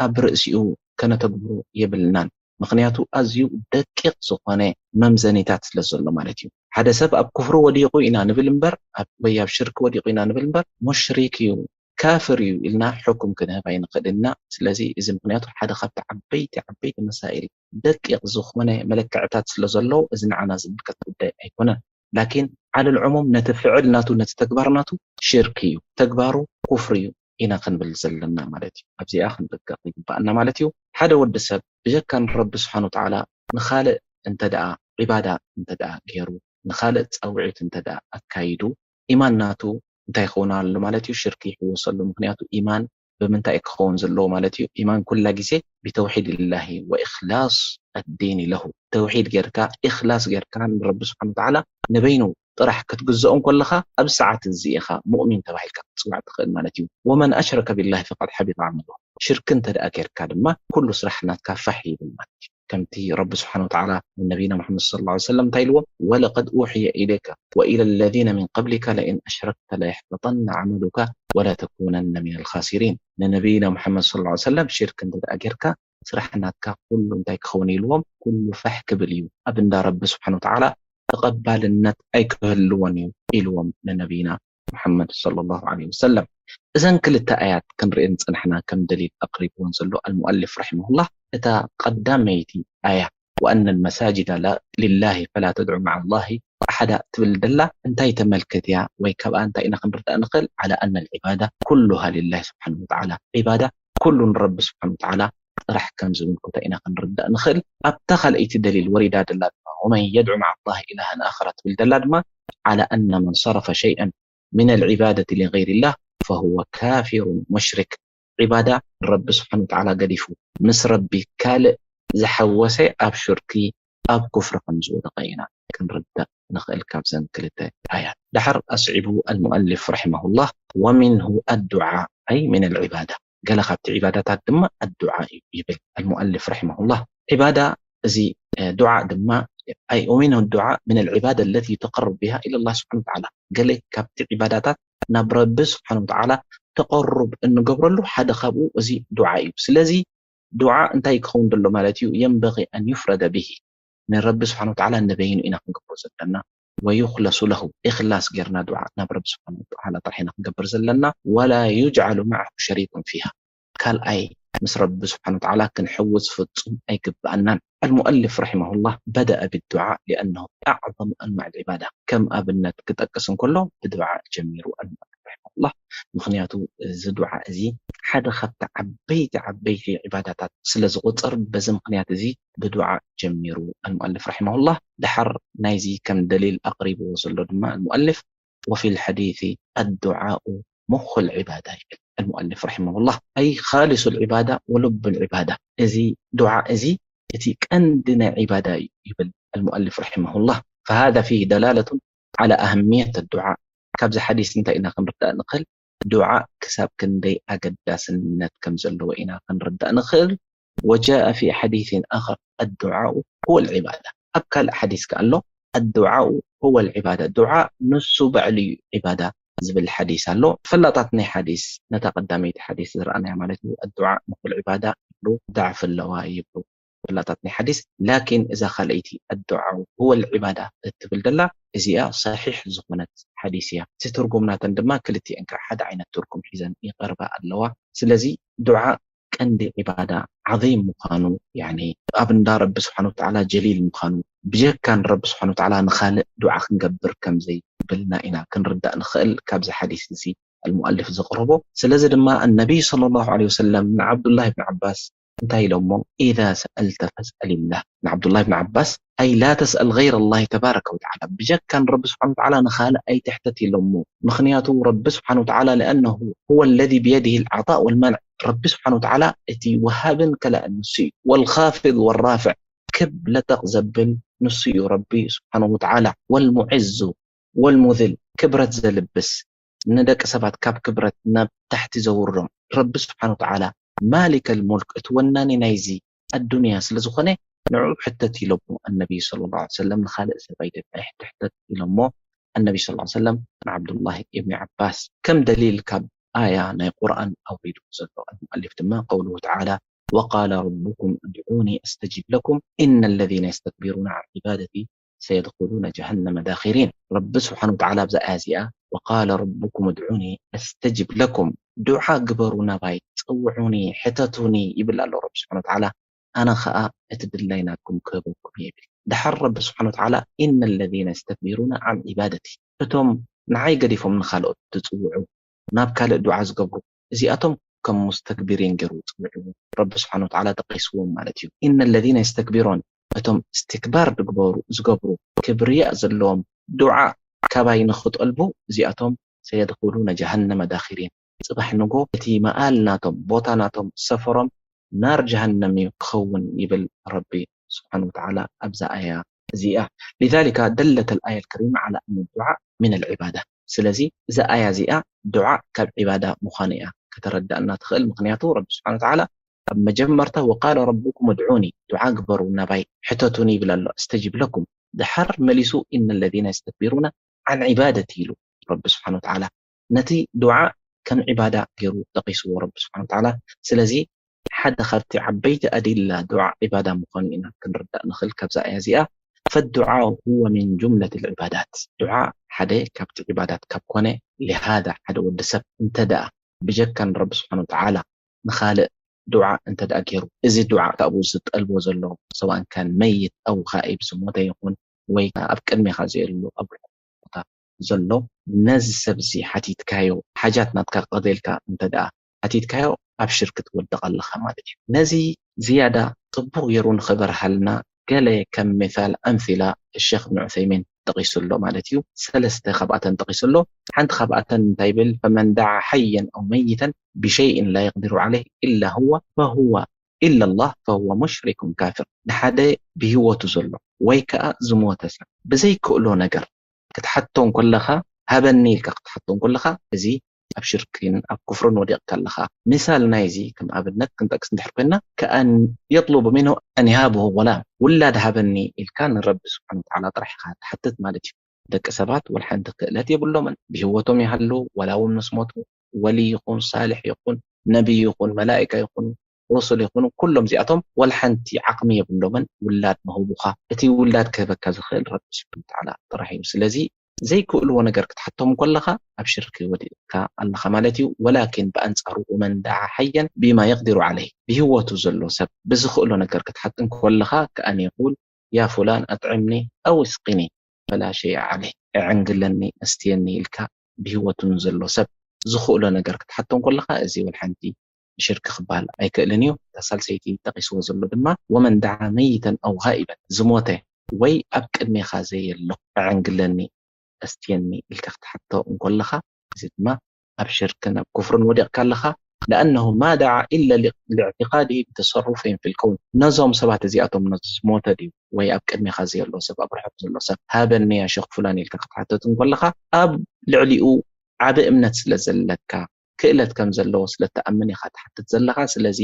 ኣብ ርእሲኡ ከነተግብሮ የብልናን። ምኽንያቱ ኣዝዩ ደቂቕ ዝኾነ መምዘኒታት ስለ ዘሎ ማለት እዩ። ሓደ ሰብ ኣብ ኩፍሪ ወዲቑ ኢና ንብል እምበር፣ ኣብ- ወይ ኣብ ሽርክ ወዲቑ ኢና ንብል እምበር፣ ሙሽሪክ እዩ፣ ካፍር እዩ ኢልና ሕኩም ክንህብ ኣይንኽእልን ኢና። ስለዚ እዚ ምኽንያቱ ሓደ ካብቲ ዓበይቲ ዓበይቲ መሳኢል ደቂቕ ዝኾነ መለክዕታት ስለ ዘሎ እዚ ንዓና ዝምልከት ጉዳይ ኣይኮነን። ላኪን ዓለል ዕሙም ነቲ ፍዕል ናቱ ነቲ ተግባር ናቱ ሽርክ እዩ፣ ተግባሩ ኩፍሪ እዩ ኢና ክንብል ዘለና ማለት እዩ። ኣብዚኣ ክንጥንቀቕ ይግባኣና ማለት እዩ። ሓደ ወዲ ሰብ ብጀካ ንረቢ ስብሓን ወተዓላ ንኻልእ እንተ ደኣ ዒባዳ እንተ ደኣ ገይሩ፣ ንኻልእ ጻውዒት እንተ ደኣ ኣካይዱ፣ ኢማን ናቱ እንታይ ይኸውን ኣሎ ማለት እዩ? ሽርክ ይሕወሰሉ። ምኽንያቱ ኢማን ብምንታይ እዩ ክኸውን ዘለዎ ማለት እዩ? ኢማን ኩላ ግዜ ብተውሒድ ላሂ ወኢኽላስ ኣዲኒ ለሁ። ተውሒድ ጌርካ፣ ኢኽላስ ጌርካ ንረቢ ስብሓን ወተዓላ ንበይኑ ጥራሕ ክትግዝኦ እንከለኻ፣ ኣብ ሰዓት እዚ ኢኻ ሙእሚን ተባሂልካ ክትጽዋዕ ትኽእል ማለት እዩ። ወመን ኣሽረከ ቢላሂ ፈቀድ ሐቢጠ ዐመሉ። ሽርክ እንተ ደኣ ጌርካ ድማ ኩሉ ስራሕ ናትካ ፋሕ ይብል ማለት እዩ። ከምቲ ረቢ ስብሓን ወተዓላ ንነቢና ሙሓመድ ሰለላሁ ዐለይሂ ወሰለም እንታይ ኢልዎም? ወለቀድ ኡሕየ ኢለይከ ወኢለ ለዚነ ሚን ቀብሊከ ለኢን ኣሽረክተ ለየሕበጠነ ዐመሉከ ወለተኩነነ ሚነል ኻሲሪን። ንነቢና ሙሓመድ ሰለላሁ ዐለይሂ ወሰለም ሽርክ እንተ ደኣ ጌርካ ስራሕ ናትካ ኩሉ እንታይ ክኸውን ኢልዎም? ኩሉ ፋሕ ክብል እዩ። ኣብ እንዳ ረቢ ስብሓን ወተዓላ ተቐባልነት ኣይክህልዎን እዩ ኢልዎም ንነቢና ሙሓመድ ሰለላሁ ዐለይሂ ወሰለም። እዘን ክልተ ኣያት ክንርእየን ዝጸናሕና ከም ደሊል ኣቕሪብወን ዘሎ ኣልሙኣሊፍ ረሒመሁላህ፣ እታ ቀዳመይቲ ኣያ ወኣነ ልመሳጅደ ላ- ሊላሂ ፈላ ተድዑ መዓ ላሂ ኣሓዳ ትብል ደላ እንታይ ተመልክት እያ ወይ ካብኣ እንታይ ኢና ክንርዳእ ንኽእል? ዓላ ኣነ ልዒባዳ ኩሉሃ ሊላሂ ስብሓን ወተዓላ። ዒባዳ ኩሉ ንረቢ ስብሓን ወተዓላ ጥራሕ ከም ዝምልከቶ ኢና ክንርዳእ ንኽእል። ኣብታ ካልኣይቲ ደሊል ወሪዳ ደላ ድማ ወመን የድዑ መዓ ላሂ ኢላሃን ኣኸራ ትብል ደላ ድማ ዓላ ኣነ መን ሰረፈ ሸይአን ሚነል ዒባደቲ ሊገይሪላህ ፈሁወ ካፊሩን ሙሽሪክ። ዒባዳ ንረቢ ስብሓን ወተዓላ ገዲፉ ምስ ረቢ ካልእ ዝሓወሰ ኣብ ሽርኪ ኣብ ኩፍሪ ከም ዝወደቐ ኢና ክንርዳእ ንኽእል ካብዘን ክልተ ኣያት። ደሓር ኣስዒቡ ኣልሙኣሊፍ ረሒመሁላህ ወሚንሁ ኣዱዓ ኣይ ሚነል ዒባዳ። ገለ ካብቲ ዒባዳታት ድማ ኣዱዓ እዩ ይብል ኣልሙኣሊፍ ረሒመሁላህ። ዒባዳ እዚ እ፣ ዱዓ ድማ ኣይ ወሚንሁ ዱዓ ሚነል ዒባዳ ለቲ ዩተቀረብ ቢሃ ኢለላህ ስብሓን ወተዓላ። ገለ ካብቲ ዒባዳታት ናብ ረቢ ስብሓን ወተዓላ ተቐሩብ እንገብረሉ ሓደ ካብኡ እዚ ዱዓ እዩ። ስለዚ ዱዓ እንታይ ክኸውን ደሎ ማለት እዩ? የንበጊ ኣን ዩፍረደ ብሂ፣ ንረቢ ስብሓን ወተዓላ ንበይኑ ኢና ክንገብሮ ዘለና። ወዩኽለሱ ለሁ፣ ኢኽላስ ጌርና ዱዓ ናብ ረቢ ስብሓን ወተዓላ ጥራሕ ኢና ክንገብር ዘለና። ወላ ዩጅዓሉ መዓሁ ሸሪኩን ፊሃ፣ ካልኣይ ምስ ረቢ ስብሓን ወተዓላ ክንሕውስ ፍጹም ኣይግብኣናን። ኣልሙኣሊፍ ረሒመሁላህ በደአ ብዱዓ ሊኣነሁ ኣዕዘሙ ኣንዋዕ ልዒባዳ። ከም ኣብነት ክጠቅስ እንከሎ ብዱዓ ጀሚሩ ኣልሙኣሊፍ ረሒመሁላህ። ምኽንያቱ እዚ ዱዓ እዚ ሓደ ካብቲ ዓበይቲ ዓበይቲ ዒባዳታት ስለ ዝቑጸር በዚ ምኽንያት እዚ ብዱዓ ጀሚሩ ኣልሙኣሊፍ ረሒመሁላህ። ደሓር ናይዚ ከም ደሊል ኣቕሪብዎ ዘሎ ድማ ኣልሙኣሊፍ ወፊ ልሐዲሲ ኣዱዓኡ ሙኹ ልዒባዳ ይብል ኣልሙኣሊፍ ረሒመሁላህ። ኣይ ኻሊሱ ልዒባዳ ወሉብ ልዒባዳ። እዚ ዱዓ እዚ እቲ ቀንዲ ናይ ዒባዳ እዩ ይብል ኣልሙኣሊፍ ረሒመሁላህ። ፈሃዛ ፊህ ደላለቱን ዓላ ኣህምየት ኣዱዓ። ካብዚ ሓዲስ እንታይ ኢና ክንርዳእ ንኽእል? ዱዓ ክሳብ ክንደይ ኣገዳስነት ከም ዘለዎ ኢና ክንርዳእ ንኽእል። ወጃአ ፊ ሓዲሲን ኣኸር ኣዱዓኡ ሁወ ልዒባዳ። ኣብ ካልእ ሓዲስ ከኣ ኣሎ ኣዱዓኡ ሁወ ልዒባዳ። ዱዓ ንሱ ባዕሉ እዩ ዒባዳ ዝብል ሓዲስ ኣሎ። ፈላጣት ናይ ሓዲስ ነታ ቀዳመይቲ ሓዲስ ዝረኣናያ ማለት እዩ። ኣዱዓ ንኹል ዒባዳ ይብሉ፣ ዳዕፍ ኣለዋ ይብሉ። ፈላጣት ናይ ሓዲስ። ላኪን እዛ ካልኣይቲ ኣዱዓኡ ሁወ ልዒባዳ እትብል ደላ እዚኣ ሰሒሕ ዝኾነት ሓዲስ እያ። እቲ ትርጉም ናተን ድማ ክልቲኤን ከዓ ሓደ ዓይነት ትርጉም ሒዘን ይቐርባ ኣለዋ። ስለዚ ዱዓ ቀንዲ ዒባዳ ዓዚም ምዃኑ፣ ያኒ ኣብ እንዳ ረቢ ስብሓን ወተዓላ ጀሊል ምዃኑ፣ ብጀካ ንረቢ ስብሓን ወተዓላ ንኻልእ ዱዓ ክንገብር ከም ዘይብልና ኢና ክንርዳእ ንኽእል ካብዚ ሓዲስ እዚ ኣልሙኣልፍ ዘቕረቦ። ስለዚ ድማ ኣነቢይ ሰለላሁ ዐለይሂ ወሰለም ንዓብዱላህ ብን ዓባስ እንታይ ኢሎሞ? ኢዛ ሰኣልተ ፈስኣልላህ። ንዓብዱላህ ብን ዓባስ ኣይ ላ ተስኣል ገይረ ላህ ተባረከ ወተዓላ፣ ብጀካ ንረቢ ስብሓን ወተዓላ ንኻልእ ኣይትሕተት ኢሎሞ። ምኽንያቱ ረቢ ስብሓን ወተዓላ ለኣነሁ ሁወ ለዚ ብየድህ ልዓጣእ ወልመንዕ። ረቢ ስብሓን ወተዓላ እቲ ወሃብን ከላእን ንሱ እዩ። ወልኻፊድ ወራፍዕ፣ ክብ ለጠቕ ዘብል ንሱ እዩ ረቢ ስብሓን ወተዓላ። ወልሙዕዙ ወልሙዝል፣ ክብረት ዘልብስ፣ ንደቂ ሰባት ካብ ክብረት ናብ ታሕቲ ዘውርዶም ረቢ ስብሓን ወተዓላ ማሊከል ሙልክ፣ እቲ ወናኒ ናይዚ ኣዱንያ ስለ ዝኾነ፣ ንዕኡ ሕተት ኢሎሞ ኣነቢ ሰለላሁ ዐለይሂ ወሰለም፣ ንኻልእ ሰብ ኣይደ-፣ ኣይሕተት ኢሎሞ ኣነቢ ሰለላሁ ዐለይሂ ወሰለም ንዓብዱላህ ኢብኒ ዓባስ ከም ደሊል ካብ ኣያ ናይ ቁርኣን ኣውሪዱ ዘሎ። ኣልሙኣሊፍ ድማ ቀውሉሁ ተዓላ ወቃለ ረቡኩም እድዑኒ ኣስተጂብ ለኩም ኢነ ለዚነ የስተክቢሩነ ዓን ዒባደቲ ሰየድኹሉነ ጀሃነመ ዳኺሪን። ረቢ ስብሓን ወተዓላ ኣብዛ ኣያ እዚኣ ወቃለ ረቡኩም እድዑኒ ኣስተጂብ ለኩም፣ ዱዓ ግበሩ ናባይ፣ ጽውዑኒ፣ ሕተቱኒ ይብል ኣሎ ረቢ ስብሓን ወተዓላ። ኣነ ኸኣ እቲ ድላይ ናትኩም ክህበኩም እየ ይብል። ድሓር ረቢ ስብሓን ወተዓላ ኢነ ለዚነ የስተክቢሩነ ዓን ዒባደቲ፣ እቶም ንዓይ ገዲፎም ንኻልኦት ዝጽውዑ፣ ናብ ካልእ ዱዓ ዝገብሩ፣ እዚኣቶም ከም ሙስተክቢሪን ገይሩ ጽውዕዎ። ረቢ ስብሓን ወተዓላ ጠቂስዎም ማለት እዩ። ኢነ ለዚነ የስተክቢሮን፣ እቶም እስትክባር ዝግበሩ፣ ዝገብሩ፣ ክብርያእ ዘለዎም፣ ዱዓ ካባይ ንኽጠልቡ፣ እዚኣቶም ሰየድኹሉነ ጀሃነመ ዳኺሪን፣ ጽባሕ ንጎ እቲ መኣል ናቶም፣ ቦታ ናቶም፣ ሰፈሮም ናር ጀሃነም እዩ ክኸውን ይብል ረቢ ስብሓን ወተዓላ ኣብዛ ኣያ እዚኣ። ሊዛሊካ ደለት ኣልኣያ ኣልከሪማ ዓላ ኣነ ዱዓ ሚን ኣልዒባዳ። ስለዚ እዛ ኣያ እዚኣ ዱዓ ካብ ዒባዳ ምዃኑ እያ ከተረዳእና ትኽእል። ምኽንያቱ ረቢ ስብሓን ወተዓላ ኣብ መጀመርታ ወቃለ ረቡኩም እድዑኒ፣ ዱዓ ግበሩ ናባይ፣ ሕተቱኒ ይብል ኣሎ፣ ኣስተጂብ ለኩም። ድሓር መሊሱ ኢነ ለዚነ የስተክቢሩነ ዓን ዒባደቲ ኢሉ ረቢ ስብሓን ወተዓላ። ነቲ ዱዓ ከም ዒባዳ ገይሩ ጠቂስዎ ረቢ ስብሓን ወተዓላ። ስለዚ ሓደ ካብቲ ዓበይቲ ኣዲላ ዱዓ ዒባዳ ምዃኑ ኢና ክንርዳእ ንኽእል ካብዛ ኣያ እዚኣ። ፈዱዓ ሁወ ሚን ጁምለት ልዕባዳት፣ ዱዓ ሓደ ካብቲ ዒባዳት ካብ ኮነ፣ ሊሃዛ ሓደ ወዲ ሰብ እንተ ደኣ ብጀካ ንረቢ ስብሓን ወተዓላ ንኻልእ ዱዓ እንተ ደኣ ገይሩ፣ እዚ ዱዓ ካብኡ ዝጠልቦ ዘሎ፣ ሰዋእን ካን መይት ኣው ኻኢብ፣ ዝሞተ ይኹን ወይ ኣብ ቅድሜኻ ዘየሉ ኣብ ርሑቕ ቦታ ዘሎ፣ ነዚ ሰብ እዚ ሓቲትካዮ፣ ሓጃት ናትካ ክቐድየልካ እንተ ደኣ ሓቲትካዮ፣ ኣብ ሽርክ ትወድቕ ኣለኻ ማለት እዩ። ነዚ ዝያዳ ጽቡቕ ገይሩ ንኽበርሃልና፣ ገለ ከም ሚሳል፣ ኣምሲላ፣ ሸኽ እብን ዑሰይሚን ጠቒሱ ኣሎ ማለት እዩ። ሰለስተ ካብኣተን ጠቒሱ ኣሎ። ሓንቲ ካብኣተን እንታይ ይብል? ፈመን ደዓ ሓየን ኣው መይተን ብሸይእን ላ የቅዲሩ ዓለይህ ኢላ ሁወ ፈሁወ፣ ኢላ ላህ ፈሁወ ሙሽሪኩን ካፍር። ንሓደ ብህይወቱ ዘሎ ወይ ከኣ ዝሞተ ሰብ ብዘይክእሎ ነገር ክትሓቶ እንከለኻ፣ ሃበኒ ኢልካ ክትሓቶ እንከለኻ፣ እዚ ኣብ ሽርክን ኣብ ኩፍርን ወዲቕካ ኣለኻ። ሚሳል ናይዚ ከም ኣብነት ክንጠቅስ እንድሕር ኮይንና፣ ከኣን የጥሉቡ ሚንሁ ኣን የሃበሁ ጉላም፣ ውላድ ሃበኒ ኢልካ ንረቢ ስብሓን ወተዓላ ጥራሕ ኢኻ ትሓትት ማለት እዩ። ደቂ ሰባት ወላ ሓንቲ ክእለት የብሎምን፣ ብህይወቶም ይሃሉ ወላ እውን ምስ ሞቱ፣ ወሊ ይኹን ሳልሕ ይኹን ነቢይ ይኹን መላኢካ ይኹን ሩሱል ይኹኑ፣ ኩሎም እዚኣቶም ወላ ሓንቲ ዓቕሚ የብሎምን ውላድ ንኽህቡኻ። እቲ ውላድ ክህበካ ዝኽእል ረቢ ስብሓን ወተዓላ ጥራሕ እዩ። ስለዚ ዘይክእልዎ ነገር ክትሓቶም ከለኻ ኣብ ሽርክ ወዲቕካ ኣለኻ ማለት እዩ። ወላኪን ብኣንጻሩ ወመን ደዓ ሓየን ቢማ የቅዲሩ ዓለይህ፣ ብህይወቱ ዘሎ ሰብ ብዝኽእሎ ነገር ክትሓት እንከለኻ ከኣን የቁል ያ ፉላን ኣጥዕምኒ ኣው እስቂኒ ፈላ ሸይአ ዓለይህ፣ ኣዕንግለኒ፣ ኣስትየኒ ኢልካ ብህይወቱ ንዘሎ ሰብ ዝኽእሎ ነገር ክትሓቶ እንከለኻ እዚ ወላ ሓንቲ ሽርክ ክበሃል ኣይክእልን እዩ። እታ ሳልሰይቲ ጠቒስዎ ዘሎ ድማ ወመን ደዓ መይተን ኣው ጋኢበን፣ ዝሞተ ወይ ኣብ ቅድሜኻ ዘየሎ፣ ኣዕንግለኒ፣ ኣስትየኒ ኢልካ ክትሓቶ እንከለኻ፣ እዚ ድማ ኣብ ሽርክን ኣብ ኩፍርን ወዲቕካ ኣለኻ። ለኣነሁ ማ ደዓ ኢላ ሊ-፣ ሊዕቲቃድሂ ብተሰሩፊሂም ፊል ከውን። ነዞም ሰባት እዚኣቶም፣ ነዚ ዝሞተ ድዩ ወይ ኣብ ቅድሜኻ ዘየሎ ሰብ፣ ኣብ ርሑቕ ዘሎ ሰብ፣ ሃበኒ ያ ሸኽ ፉላን ኢልካ ክትሓተት እንከለኻ፣ ኣብ ልዕሊኡ ዓቢ እምነት ስለ ዘለካ፣ ክእለት ከም ዘለዎ ስለ ትኣምን ኢኻ ትሓትት ዘለኻ። ስለዚ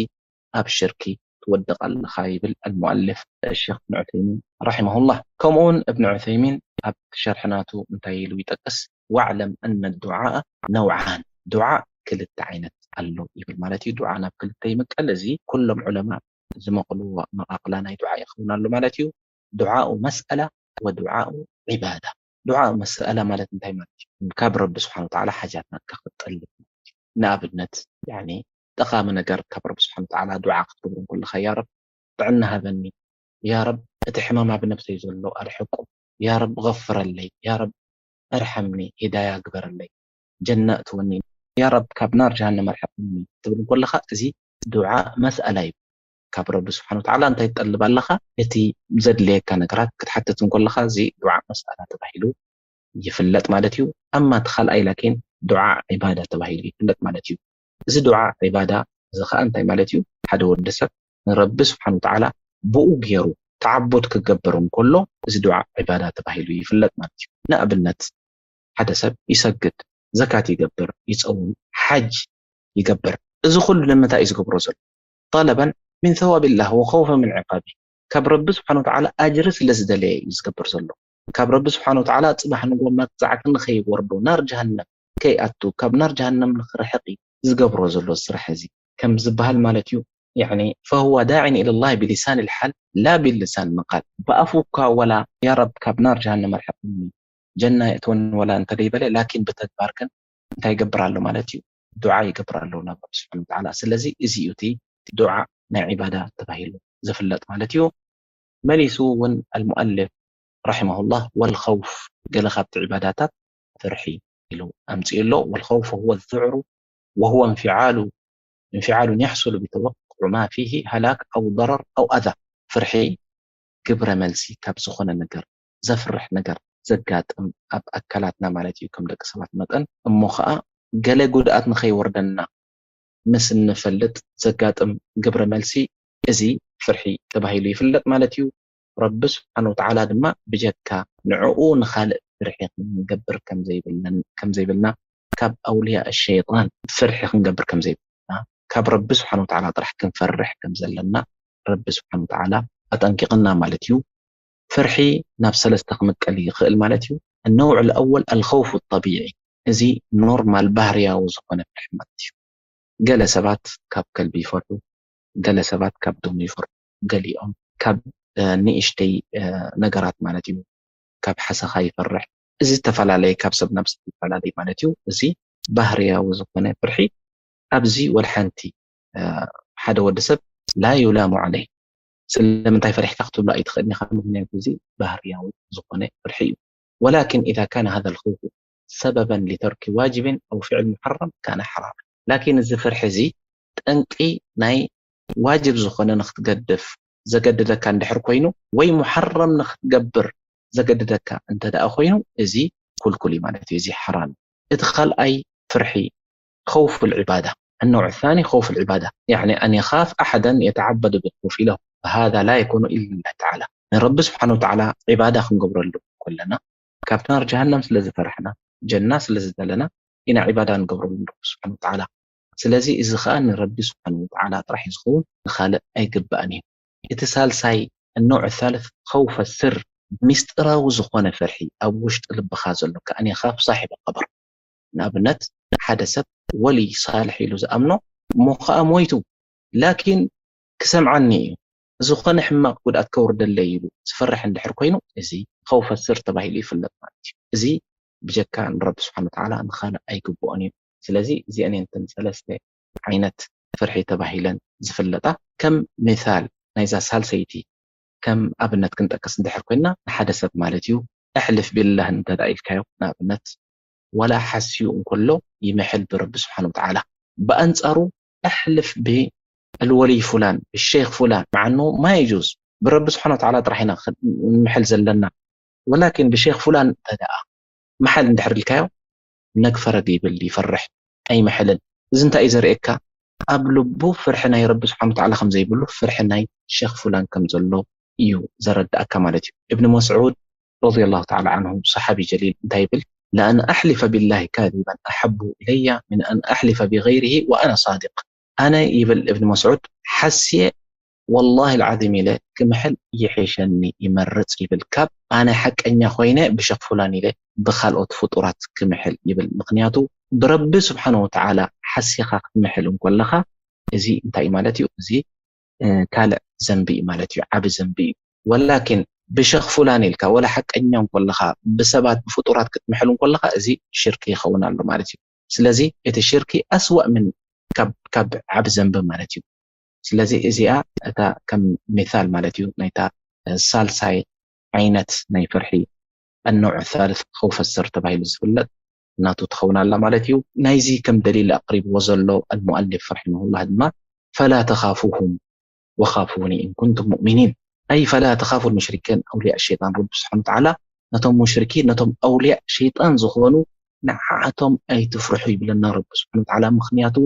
ኣብ ሽርኪ ትወድቕ ኣለኻ ይብል ኣልሙኣልፍ ሸኽ እብን ዑሰይሚን ረሒመሁላህ። ከምኡውን እብን ዑሰይሚን ኣብ ሸርሒ ናቱ እንታይ ኢሉ ይጠቅስ? "ዋዕለም ኣነ ዱዓእ ነውዓን፣ ዱዓ ክልተ ዓይነት ኣሎ" ይብል ማለት እዩ። ዱዓ ናብ ክልተ ይምቀል። እዚ ኩሎም ዑለማ ዝመቕልዎ መቓቕላ ናይ ዱዓ ይኸውን ኣሎ ማለት እዩ። ዱዓኡ መስኣላ ወዱዓኡ ዒባዳ። ዱዓኡ መስኣላ ማለት እንታይ ማለት እዩ? ካብ ረቢ ስብሓን ወተዓላ ሓጃት ናትካ ክትጠልብ ማለት እዩ። ንኣብነት፣ ያኒ፣ ጠቓሚ ነገር ካብ ረቢ ስብሓን ወተዓላ ዱዓ ክትገብሩ እንከለኻ፣ "ያ ረብ፣ ጥዕና ሃበኒ፣ ያ ረብ፣ እቲ ሕማም ኣብ ነብሰይ ዘሎ ኣርሕቁ፣ ያ ረብ፣ غፍረለይ፣ ያ ረብ፣ እርሐምኒ፣ ሂዳያ ግበረለይ፣ ጀና እትወኒ፣ ያ ረብ፣ ካብ ናር ጀሃነም ኣርሕቅኒ" ትብል እንከለኻ፣ እዚ ዱዓ መስኣላ እዩ። ካብ ረቢ ስብሓን ወተዓላ እንታይ ትጠልብ ኣለኻ? እቲ ዘድልየካ ነገራት ክትሓትት እንከለኻ፣ እዚ ዱዓ መስኣላ ተባሂሉ ይፍለጥ ማለት እዩ። ኣማ እቲ ካልኣይ ላኪን ዱዓ ዒባዳ ተባሂሉ ይፍለጥ ማለት እዩ። እዚ ዱዓ ዒባዳ እዚ ኸኣ እንታይ ማለት እዩ? ሓደ ወዲ ሰብ ንረቢ ስብሓን ወተዓላ ብኡ ገይሩ ተዓቡድ ክገብር እንከሎ፣ እዚ ዱዓ ዒባዳ ተባሂሉ ይፍለጥ ማለት እዩ። ንኣብነት፣ ሓደ ሰብ ይሰግድ፣ ዘካት ይገብር፣ ይጸውም፣ ሓጅ ይገብር። እዚ ኩሉ ንምንታይ እዩ ዝገብሮ ዘሎ? ጠለበን ምን ሰዋብላህ ወኸውፈ ምን ዕቃቢ። ካብ ረቢ ስብሓን ወተዓላ ኣጅሪ ስለ ዝደለየ እዩ ዝገብር ዘሎ። ካብ ረቢ ስብሓን ወተዓላ ጽባሕ ንጎ መቅጻዕቲ ንኸይወርዶ፣ ናር ጀሃነም ከይኣቱ፣ ካብ ናር ጀሃነም ንኽርሕቕ እዩ ዝገብሮ ዘሎ ስራሕ እዚ። ከም ዝበሃል ማለት እዩ። ያዕኒ፣ ፈሁወ ዳዒን ኢለላህ ብሊሳን ልሓል ላ ብሊሳን መቃል። ብኣፉ እኳ ወላ ያ ረብ ካብ ናር ጀሃነም ኣርሕቕኒ፣ ጀና የእትወኒ ወላ እንተ ደይበለ፣ ላኪን ብተግባር ግን እንታይ ይገብር ኣሎ ማለት እዩ? ዱዓ ይገብር ኣሎ ናብ ረቢ ስብሓን ወተዓላ። ስለዚ እዚ እዩ እቲ ዱዓ ናይ ዒባዳ ተባሂሉ ዝፍለጥ ማለት እዩ። መሊሱ እውን ኣልሙኣልፍ ረሒመሁላህ፣ ወልኸውፍ፣ ገለ ካብቲ ዒባዳታት ፍርሒ ኢሉ ኣምፅኡ ኣሎ። ወልኸውፍ ሁወ ዝዕሩ ወሁወ እንፊዓሉ እንፊዓሉን የሕሱሉ ብተወቅዑ ማ ፊሂ ሃላክ ኣው ضرر ኣው ኣዛ። ፍርሒ ግብረ መልሲ ካብ ዝኾነ ነገር፣ ዘፍርሕ ነገር ዘጋጥም ኣብ ኣካላትና ማለት እዩ፣ ከም ደቂ ሰባት መጠን። እሞ ኸዓ ገለ ጉድኣት ንኸይወርደና ምስ እንፈልጥ ዘጋጥም ግብረ መልሲ፣ እዚ ፍርሒ ተባሂሉ ይፍለጥ ማለት እዩ። ረቢ ስብሓን ወተዓላ ድማ ብጀካ ንዕኡ ንኻልእ ፍርሒ ክንገብር ከም ዘይብልና፣ ከም ዘይብልና፣ ካብ ኣውልያ ሸይጣን ፍርሒ ክንገብር ከም ዘይብልና፣ ካብ ረቢ ስብሓን ወተዓላ ጥራሕ ክንፈርሕ ከም ዘለና ረቢ ስብሓን ወተዓላ ኣጠንቂቕና ማለት እዩ። ፍርሒ ናብ ሰለስተ ክምቀል ይኽእል ማለት እዩ። النوع الأول الخوف الطبيعي، እዚ ኖርማል ባህርያዊ ዝኾነ ፍርሒ ማለት እዩ። ገለ ሰባት ካብ ከልቢ ይፈርሑ፣ ገለ ሰባት ካብ ዱሙ ይፈርሑ፣ ገሊኦም ካብ እ፣ ንእሽተይ እ፣ ነገራት ማለት እዩ፣ ካብ ሓሰኻ ይፈርሕ። እዚ ዝተፈላለየ፣ ካብ ሰብ ናብ ሰብ ይፈላለይ ማለት እዩ። እዚ ባህርያዊ ዝኾነ ፍርሒ ኣብዚ ወላ ሓንቲ እ፣ ሓደ ወዲ ሰብ ላ ዩላሙ ዓለይህ፣ ስለምንታይ ፈሪሕካ ክትብሎ ኣይትኽእልን ኢኻ፣ ምኽንያቱ እዚ ባህርያዊ ዝኾነ ፍርሒ እዩ። ወላኪን ኢዛ ካነ ሃዛ ልኸውፉ ሰበበን ሊተርኪ ዋጅብን ኣው ፍዕል ሙሐረም ካነ ሓራም። ላኪን እዚ ፍርሒ እዚ ጠንቂ ናይ ዋጅብ ዝኾነ ንክትገድፍ ዘገድደካ እንድሕር ኮይኑ፣ ወይ ሙሐረም ንክትገብር ዘገድደካ እንተ ደኣ ኮይኑ፣ እዚ ኩልኩል እዩ ማለት እዩ፣ እዚ ሓራም እዩ። እቲ ካልኣይ ፍርሒ ኸውፉ ልዕባዳ፣ النوع الثاني خوف العبادة، يعني أن يخاف أحدا يتعبد بالخوف له، فهذا لا يكون إلا لله تعالى። ንረቢ ስብሓን ወተዓላ ዒባዳ ክንገብረሉ ከለና፣ ካብ ናር ጀሃነም ስለ ዝፈርሕና፣ ጀና ስለ ዝደለና ኢና ዒባዳ ንገብረሉ ንረቢ ስብሓን ወተዓላ። ስለዚ እዚ ኸዓ ንረቢ ስብሓን ወተዓላ ጥራሕ እዩ ዝኸውን፣ ንኻልእ ኣይግባእን እዩ። እቲ ሳልሳይ፣ النوع الثالث خوف السر፣ ሚስጥራዊ ዝኾነ ፍርሒ ኣብ ውሽጢ ልብኻ ዘሎ፣ ከኣን የኻፍ ሳሒብ ቀብር። ንኣብነት፣ ሓደ ሰብ ወልይ ሳልሕ ኢሉ ዝኣምኖ እሞ ኸኣ ሞይቱ፣ ላኪን ክሰምዓኒ እዩ፣ ዝኾነ ሕማቕ ጉድኣት ከውርደለይ ኢሉ ዝፈርሕ እንድሕር ኮይኑ፣ እዚ ኸውፈ ስር ተባሂሉ ይፍለጥ ማለት እዩ። እዚ ብጀካ ንረቢ ስብሓን ወተዓላ ንኻልእ ኣይግብኦን እዩ። ስለዚ እዚአን እየን እተን ሰለስተ ዓይነት ፍርሒ ተባሂለን ዝፍለጣ። ከም ሚሳል ናይዛ ሳልሰይቲ ከም ኣብነት ክንጠቅስ እንድሕር ኮይንና፣ ንሓደ ሰብ ማለት እዩ፣ ኣሕልፍ ቢላህ እንተ ደኣ ኢልካዮ፣ ንኣብነት፣ ዋላ ሓስዩ እንከሎ ይምሕል ብረቢ ስብሓን ወተዓላ። ብኣንጻሩ፣ ኣሕልፍ ብልወልይ ፉላን፣ ብሸይኽ ፉላን፣ መዓኑ ማ የጁዝ፣ ብረቢ ስብሓን ወተዓላ ጥራሕ ኢና ክ-፣ ንምሕል ዘለና። ወላኪን ብሸይኽ ፉላን እንተ ደኣ ምሓል እንድሕር ኢልካዮ፣ ነግ ፈረግ ይብል፣ ይፈርሕ፣ ኣይምሕልን። እዚ እንታይ እዩ ዘርእየካ? ኣብ ልቡ ፍርሒ ናይ ረቢ ስብሓን ወተዓላ ከም ዘይብሉ፣ ፍርሒ ናይ ሸኽ ፉላን ከም ዘሎ እዩ ዘረድኣካ ማለት እዩ። እብኒ መስዑድ ረዲየላሁ ተዓላ ዓንሁ፣ ሰሓቢ ጀሊል፣ እንታይ ይብል? ለኣን ኣሕሊፈ ቢላሂ ካዚበን ኣሐቡ ኢለያ ምን ኣን ኣሕሊፈ ቢገይሪሂ ወኣና ሳዲቅ። ኣነ፣ ይብል እብኒ መስዑድ፣ ሓስየ ወላሂ ልዓዚም ኢለ ክምሕል ይሕሸኒ፣ ይመርጽ ይብል፣ ካብ ኣነ ሓቀኛ ኮይነ ብሸኽ ፉላን ኢለ ብኻልኦት ፍጡራት ክምሕል ይብል። ምኽንያቱ ብረቢ ስብሓን ወተዓላ ሓሲኻ ክትምሕል እንከለኻ፣ እዚ እንታይ ማለት እዩ? እዚ እ፣ ካልእ ዘንቢ እዩ ማለት እዩ፣ ዓቢ ዘንቢ እዩ። ወላኪን ብሸኽ ፉላን ኢልካ፣ ወላ ሓቀኛ እንከለኻ፣ ብሰባት ብፍጡራት ክትምሕል እንከለኻ፣ እዚ ሽርኪ ይኸውን ኣሎ ማለት እዩ። ስለዚ እቲ ሽርኪ ኣስወእ ምን ካብ፣ ካብ ዓቢ ዘንቢ ማለት እዩ። ስለዚ እዚኣ እታ ከም ሚሳል ማለት እዩ ናይታ፣ እ፣ ሳልሳይ ዓይነት ናይ ፍርሒ፣ ኣነውዕ ሳልስ ኸውፈ ስር ተባሂሉ ዝፍለጥ ናቱ ትኸውን ኣላ ማለት እዩ። ናይዚ ከም ደሊል ኣቕሪብዎ ዘሎ ኣልሙኣሊፍ ረሒመሁላህ ድማ፣ ፈላ ተኻፉሁም ወኻፉኒ ኢን ኩንቱም ሙእሚኒን። ኣይ ፈላ ተኻፉ ልሙሽሪኪን ኣውልያ ሸይጣን። ረቢ ስብሓን ወተዓላ ነቶም ሙሽሪኪን፣ ነቶም ኣውልያ ሸይጣን ዝኾኑ ንዓኣቶም ኣይትፍርሑ ይብለና ረቢ ስብሓን ወተዓላ። ምኽንያቱ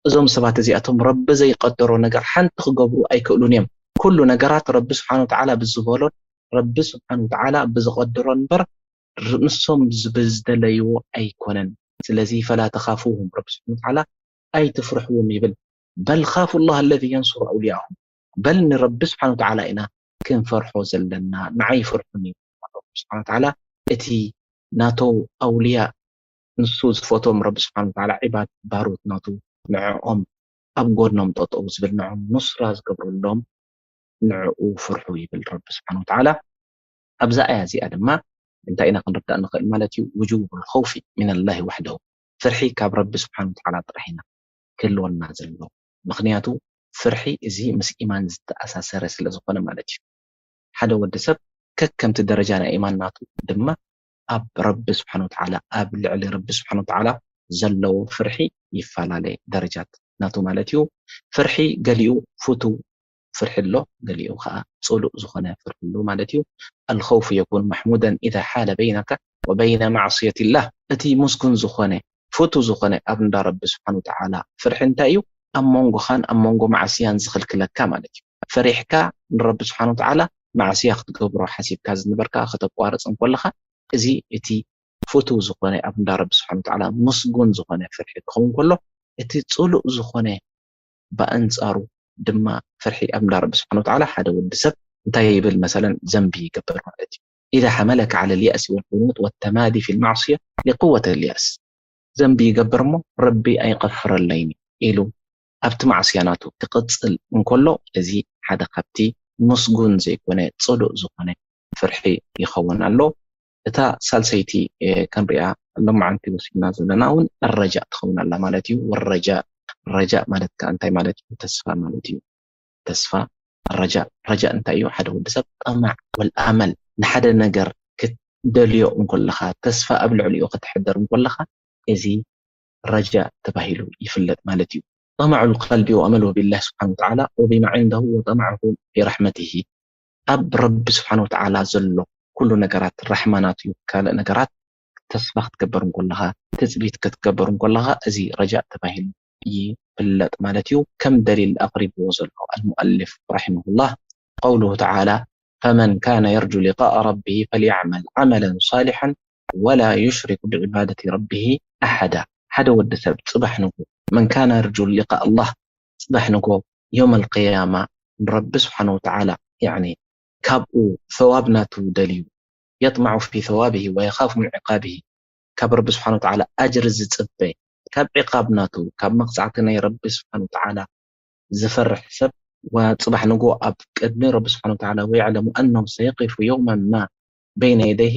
እዞም ሰባት እዚኣቶም ረቢ ዘይቀደሮ ነገር ሓንቲ ክገብሩ ኣይክእሉን እዮም። ኩሉ ነገራት ረቢ ስብሓን ወተዓላ ብዝበሎን ረቢ ስብሓን ወተዓላ ብዝቐደሮን እምበር ንሶም ብዝደለይዎ ኣይኮነን። ስለዚ ፈላ ተኻፉሁም፣ ረቢ ስብሓን ወተዓላ ኣይትፍርሕዎም ይብል። በል ካፉ ላህ ለዚ የንሱሩ ኣውልያሁ፣ በል ንረቢ ስብሓን ወተዓላ ኢና ክንፈርሖ ዘለና፣ ንዓይ ፍርሑኒ። ረቢ ስብሓን ወተዓላ እቲ ናቶ ኣውልያ ንሱ ዝፈቶም ረቢ ስብሓን ወተዓላ ዒባድ ባሮት ናቱ ንዕኦም ኣብ ጎድኖም ጠጠው ዝብል ንዕኦም ኑስራ ዝገብረሎም ንዕኡ ፍርሑ ይብል ረቢ ስብሓን ወተዓላ። ኣብዛ ኣያ እዚኣ ድማ እንታይ ኢና ክንርዳእ ንኽእል ማለት እዩ? ውጁብ ልኸውፊ ሚንላሂ ዋሕደሁ፣ ፍርሒ ካብ ረቢ ስብሓን ወተዓላ ጥራሕ ኢና ክህልወና ዘሎ። ምኽንያቱ ፍርሒ እዚ ምስ ኢማን ዝተኣሳሰረ ስለ ዝኾነ ማለት እዩ። ሓደ ወዲ ሰብ ከከምቲ ደረጃ ናይ ኢማን ናቱ ድማ ኣብ ረቢ ስብሓን ወተዓላ፣ ኣብ ልዕሊ ረቢ ስብሓን ወተዓላ ዘለዎ ፍርሒ ይፈላለ፣ ደረጃት ናቱ ማለት እዩ። ፍርሒ ገሊኡ ፍቱ ፍርሒ ኣሎ፣ ገሊኡ ከዓ ፅሉእ ዝኾነ ፍርሒ ኣሎ ማለት እዩ። الخوف يكون محمودا إذا حال بينك وبين معصية الله። እቲ ምስጉን ዝኾነ ፍቱ ዝኾነ ኣብ እንዳ ረቢ ስብሓን ወተዓላ ፍርሒ እንታይ እዩ? ኣብ መንጎኻን ኣብ መንጎ ማዕስያን ዝኽልክለካ ማለት እዩ። ፈሪሕካ ንረቢ ስብሓን ወተዓላ ማዕስያ ክትገብሮ ሓሲብካ ዝነበርካ ከተቋርፅ እንኮለኻ፣ እዚ እቲ ፍቱ ዝኾነ ኣብ እንዳ ረቢ ስብሓን ወተዓላ ምስጉን ዝኾነ ፍርሒ ክኸውን ከሎ፣ እቲ ፅሉእ ዝኾነ ብኣንፃሩ ድማ ፍርሒ ኣብ እንዳ ረቢ ስብሓን ወተዓላ ሓደ ወዲ ሰብ እንታይ ይብል መሰለን ዘንቢ ይገብር ማለት እዩ። إذا حملك على اليأس والقنوط والتمادي في المعصية لقوة اليأس። ዘንቢ ይገብር እሞ ረቢ ኣይቐፍረለይን ኢሉ ኣብቲ ማዕስያ ናቱ ክቕፅል እንከሎ፣ እዚ ሓደ ካብቲ ምስጉን ዘይኮነ ፅሉእ ዝኾነ ፍርሒ ይኸውን ኣሎ። እታ ሳልሰይቲ ክንሪኣ ሎማዓንቲ ወሲድና ዘለና እውን ረጃእ ትኸውን ኣላ ማለት እዩ። ረጃእ ረጃእ ማለት ከዓ እንታይ ማለት እዩ? ተስፋ ማለት እዩ። ተስፋ ረጃእ ረጃእ እንታይ እዩ? ሓደ ወዲ ሰብ ጠማዕ ወልኣመል ንሓደ ነገር ክትደልዮ እንኮለኻ፣ ተስፋ ኣብ ልዕሊኡ ከተሕደር እንኮለኻ፣ እዚ ረጃእ ተባሂሉ ይፍለጥ ማለት እዩ። طمع القلب وأمله بالله سبحانه وتعالى وبما عنده وطمعه في رحمته። ኣብ ረቢ ስብሓን ወተዓላ ዘሎ ኩሉ ነገራት ራሕማ ናቱ እዩ። ካልእ ነገራት ተስፋ ክትገብር እንኮለኻ፣ ትፅቢት ክትገብር እንኮለኻ፣ እዚ ረጃእ ተባሂሉ ይፍለጥ ማለት እዩ። ከም ደሊል ኣቕሪብዎ ዘሎ ኣልሙኣልፍ ረሒመሁላህ፣ ቀውሉሁ ተዓላ፣ ፈመን ካነ የርጁ ሊቃእ ረቢሂ ፈልያዕመል ዓመለን ሳሊሐን ወላ ዩሽሪክ ብዕባደቲ ረቢሂ ኣሓዳ። ሓደ ወዲ ሰብ ፅባሕ ንጎ፣ መን ካነ የርጁ ሊቃእ ኣላህ፣ ፅባሕ ንጎ የውመል ቅያማ ንረቢ ስብሓን ወተዓላ፣ ያዕኒ ካብኡ ሰዋብ ናቱ ደልዩ፣ የጥማዑ ፊ ሰዋብሂ ወየኻፉ ምን ዕቃብሂ፣ ካብ ረቢ ስብሓን ወተዓላ ኣጅሪ ዝፅበ፣ ካብ ዕቃብ ናቱ፣ ካብ መቕፃዕቲ ናይ ረቢ ስብሓን ወተዓላ ዝፈርሕ ሰብ፣ ወፅባሕ ንጎ ኣብ ቅድሚ ረቢ ስብሓን ወተዓላ፣ ወየዕለሙ ኣነሁ ሰየቂፉ የውመን ማ በይነ የደይሂ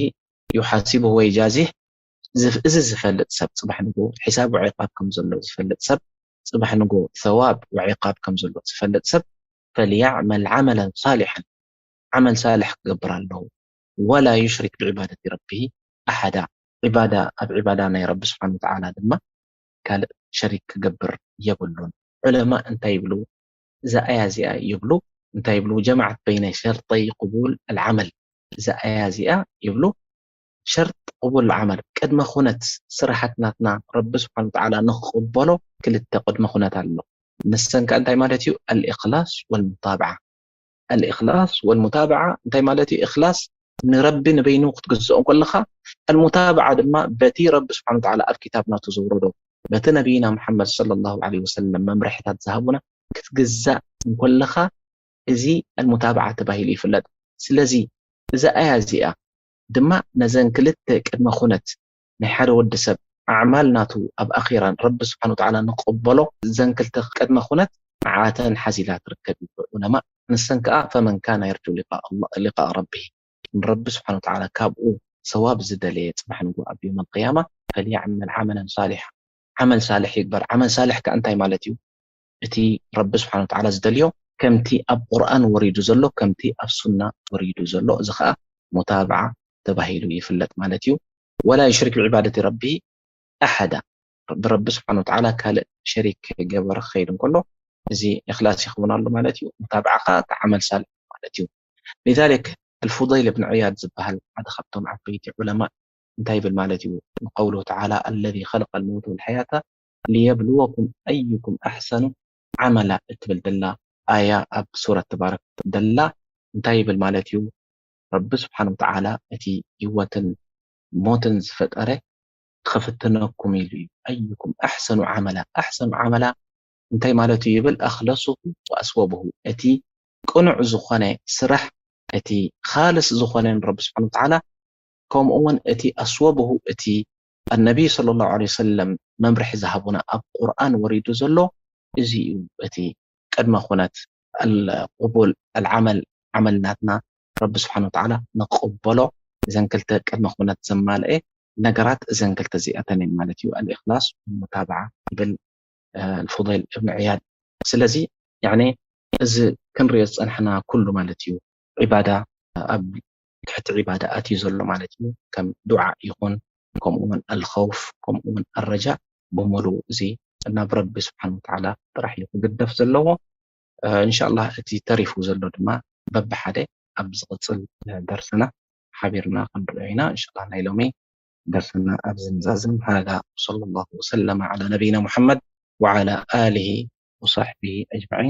ዩሓሲቡሁ ወዩጃዚህ፣ እዚ ዝፈልጥ ሰብ፣ ፅባሕ ንጎ ሒሳብ ወዕቃብ ከም ዘሎ ዝፈልጥ ሰብ፣ ፅባሕ ንጎ ሰዋብ ወዕቃብ ከም ዘሎ ዝፈልጥ ሰብ፣ ፈልያዕመል ዓመለን ሳሊሐን፣ ዓመል ሳልሕ ክገብር ኣለዎ። ወላ ዩሽሪክ ብዕባደቲ ረቢሂ ኣሓዳ፣ ዕባዳ፣ ኣብ ዕባዳ ናይ ረቢ ስብሓን ወተዓላ ድማ ካልእ ሸሪክ ክገብር የብሉን። ዑለማ እንታይ ይብሉ? እዛ ኣያ እዚኣ ይብሉ፣ እንታይ ይብሉ? ጀማዓት በይነ ሸርጠይ ቅቡል ኣልዓመል። እዛ ኣያ እዚኣ ይብሉ፣ ሸርጥ ቅቡል ዓመል፣ ቅድመ ኩነት ስራሓት ናትና ረቢ ስብሓን ወተዓላ ንክቕበሎ ክልተ ቅድመ ኩነት ኣሎ። ንሰን ከ እንታይ ማለት እዩ? ኣልእኽላስ ወልሙታብዓ። ኣልእኽላስ ወልሙታብዓ እንታይ ማለት እዩ? እኽላስ ንረቢ ንበይኑ ክትግዝኦ እንከለኻ፣ ኣልሙታብዓ ድማ በቲ ረቢ ስብሓን ወተዓላ ኣብ ክታብ ናቱ ዘውረዶ፣ በቲ ነቢይና ሙሓመድ ሰለላሁ ዐለይሂ ወሰለም መምርሕታት ዝሃቡና ክትግዛእ እንከለኻ፣ እዚ ኣልሙታብዓ ተባሂሉ ይፍለጥ። ስለዚ እዛ ኣያ እዚኣ ድማ ነዘን ክልተ ቅድመ ኩነት ናይ ሓደ ወዲ ሰብ ኣዕማል ናቱ ኣብ ኣኺራን ረቢ ስብሓን ወተዓላ ንክቕበሎ፣ እዘን ክልተ ቅድመ ኩነት ንዓተን ሓዚላ ትርከብ ይብሉ ዑለማ። ንሰን ከኣ ፈመን ካነ የርጁ ሊቃእ ኣላ-፣ ሊቃእ ረቢሂ፣ ንረቢ ስብሓን ወተዓላ ካብኡ ሰዋብ ዝደለየ ጽባሕ ንግሆ ኣብ የውመል ቅያማ፣ ፈልያዕመል ዓመለን ሳሊሓ፣ ዓመል ሳልሕ ይግበር። ዓመል ሳልሕ ከኣ እንታይ ማለት እዩ? እቲ ረቢ ስብሓን ወተዓላ ዝደልዮ ከምቲ ኣብ ቁርኣን ወሪዱ ዘሎ፣ ከምቲ ኣብ ሱና ወሪዱ ዘሎ፣ እዚ ኸኣ ሙታብዓ ተባሂሉ ይፍለጥ ማለት እዩ። ወላ ዩሽሪክ ብዕባደቲ ረቢሂ ኣሓዳ፣ ብረቢ ስብሓን ወተዓላ ካልእ ሸሪክ ከይገበረ ክኸይድ እንከሎ፣ እዚ እኽላስ ይኸውን ኣሎ ማለት እዩ። ሙታብዓ ኸኣ እቲ ዓመል ሳልሕ ማለት እዩ። ሊዛሊክ ኣልፉደይል እብን ዕያድ ዝበሃል ሓደ ካብቶም ዓበይቲ ዑለማ እንታይ ይብል ማለት እዩ? ንቀውሉ ተዓላ፣ ኣለዚ ኸለቀል መውተ ወልሐያተ ሊየብልወኩም ኣዩኩም ኣሕሰኑ ዓመላ እትብል ደላ ኣያ ኣብ ሱረት ተባረክ ደላ እንታይ ይብል ማለት እዩ? ረቢ ስብሓን ወተዓላ እቲ ህይወትን ሞትን ዝፈጠረ ክፍትነኩም ኢሉ እዩ። ኣዩኩም ኣሕሰኑ ዓመላ፣ ኣሕሰኑ ዓመላ እንታይ ማለት እዩ ይብል፣ ኣኽለሱሁ ወኣስወብሁ፣ እቲ ቅኑዕ ዝኾነ ስራሕ፣ እቲ ኻልስ ዝኾነ ንረቢ ስብሓን ወተዓላ፣ ከምኡ እውን እቲ ኣስወብሁ፣ እቲ ኣነቢይ ሰለላሁ ዐለይሂ ወሰለም መምርሒ ዝሃቡና ኣብ ቁርኣን ወሪዱ ዘሎ፣ እዚ እዩ እቲ ቅድመ ኩነት ኣልቅቡል ኣልዓመል፣ ዓመል ናትና ረቢ ስብሓን ወተዓላ ንቅበሎ። እዘን ክልተ ቅድመ ኩነት ዘማልአ ነገራት እዘን ክልተ እዚኣተን እየን ማለት እዩ። ኣልእኽላስ ወልሙታብዓ ይብል፣ እ፣ ፉዳይል እብን ዕያድ። ስለዚ፣ ያኒ፣ እዚ ክንሪኦ ዝጸንሕና ኩሉ ማለት እዩ፣ ዒባዳ ኣብ ትሕቲ ዒባዳ ኣትዩ ዘሎ ማለት እዩ። ከም ዱዓ ይኹን፣ ከምኡ እውን ኣልኸውፍ፣ ከምኡ እውን ኣረጃእ፣ ብምሉእ እዚ ናብ ረቢ ስብሓን ወተዓላ ጥራሕ እዩ ክግደፍ ዘለዎ። እ፣ እንሻላህ እቲ ተሪፉ ዘሎ ድማ በብሓደ ኣብ ዝቕጽል ደርስና ሓቢርና ክንሪኦ ኢና። እንሻላህ ናይ ሎሚ ደርስና ኣብዚ ንዛዝም። ሃዛ ወሰለላሁ ወሰለመ ዐላ ነቢይና ሙሐመድ ወዐላ ኣሊሂ ወሳሕቢሂ ኣጅመዒን።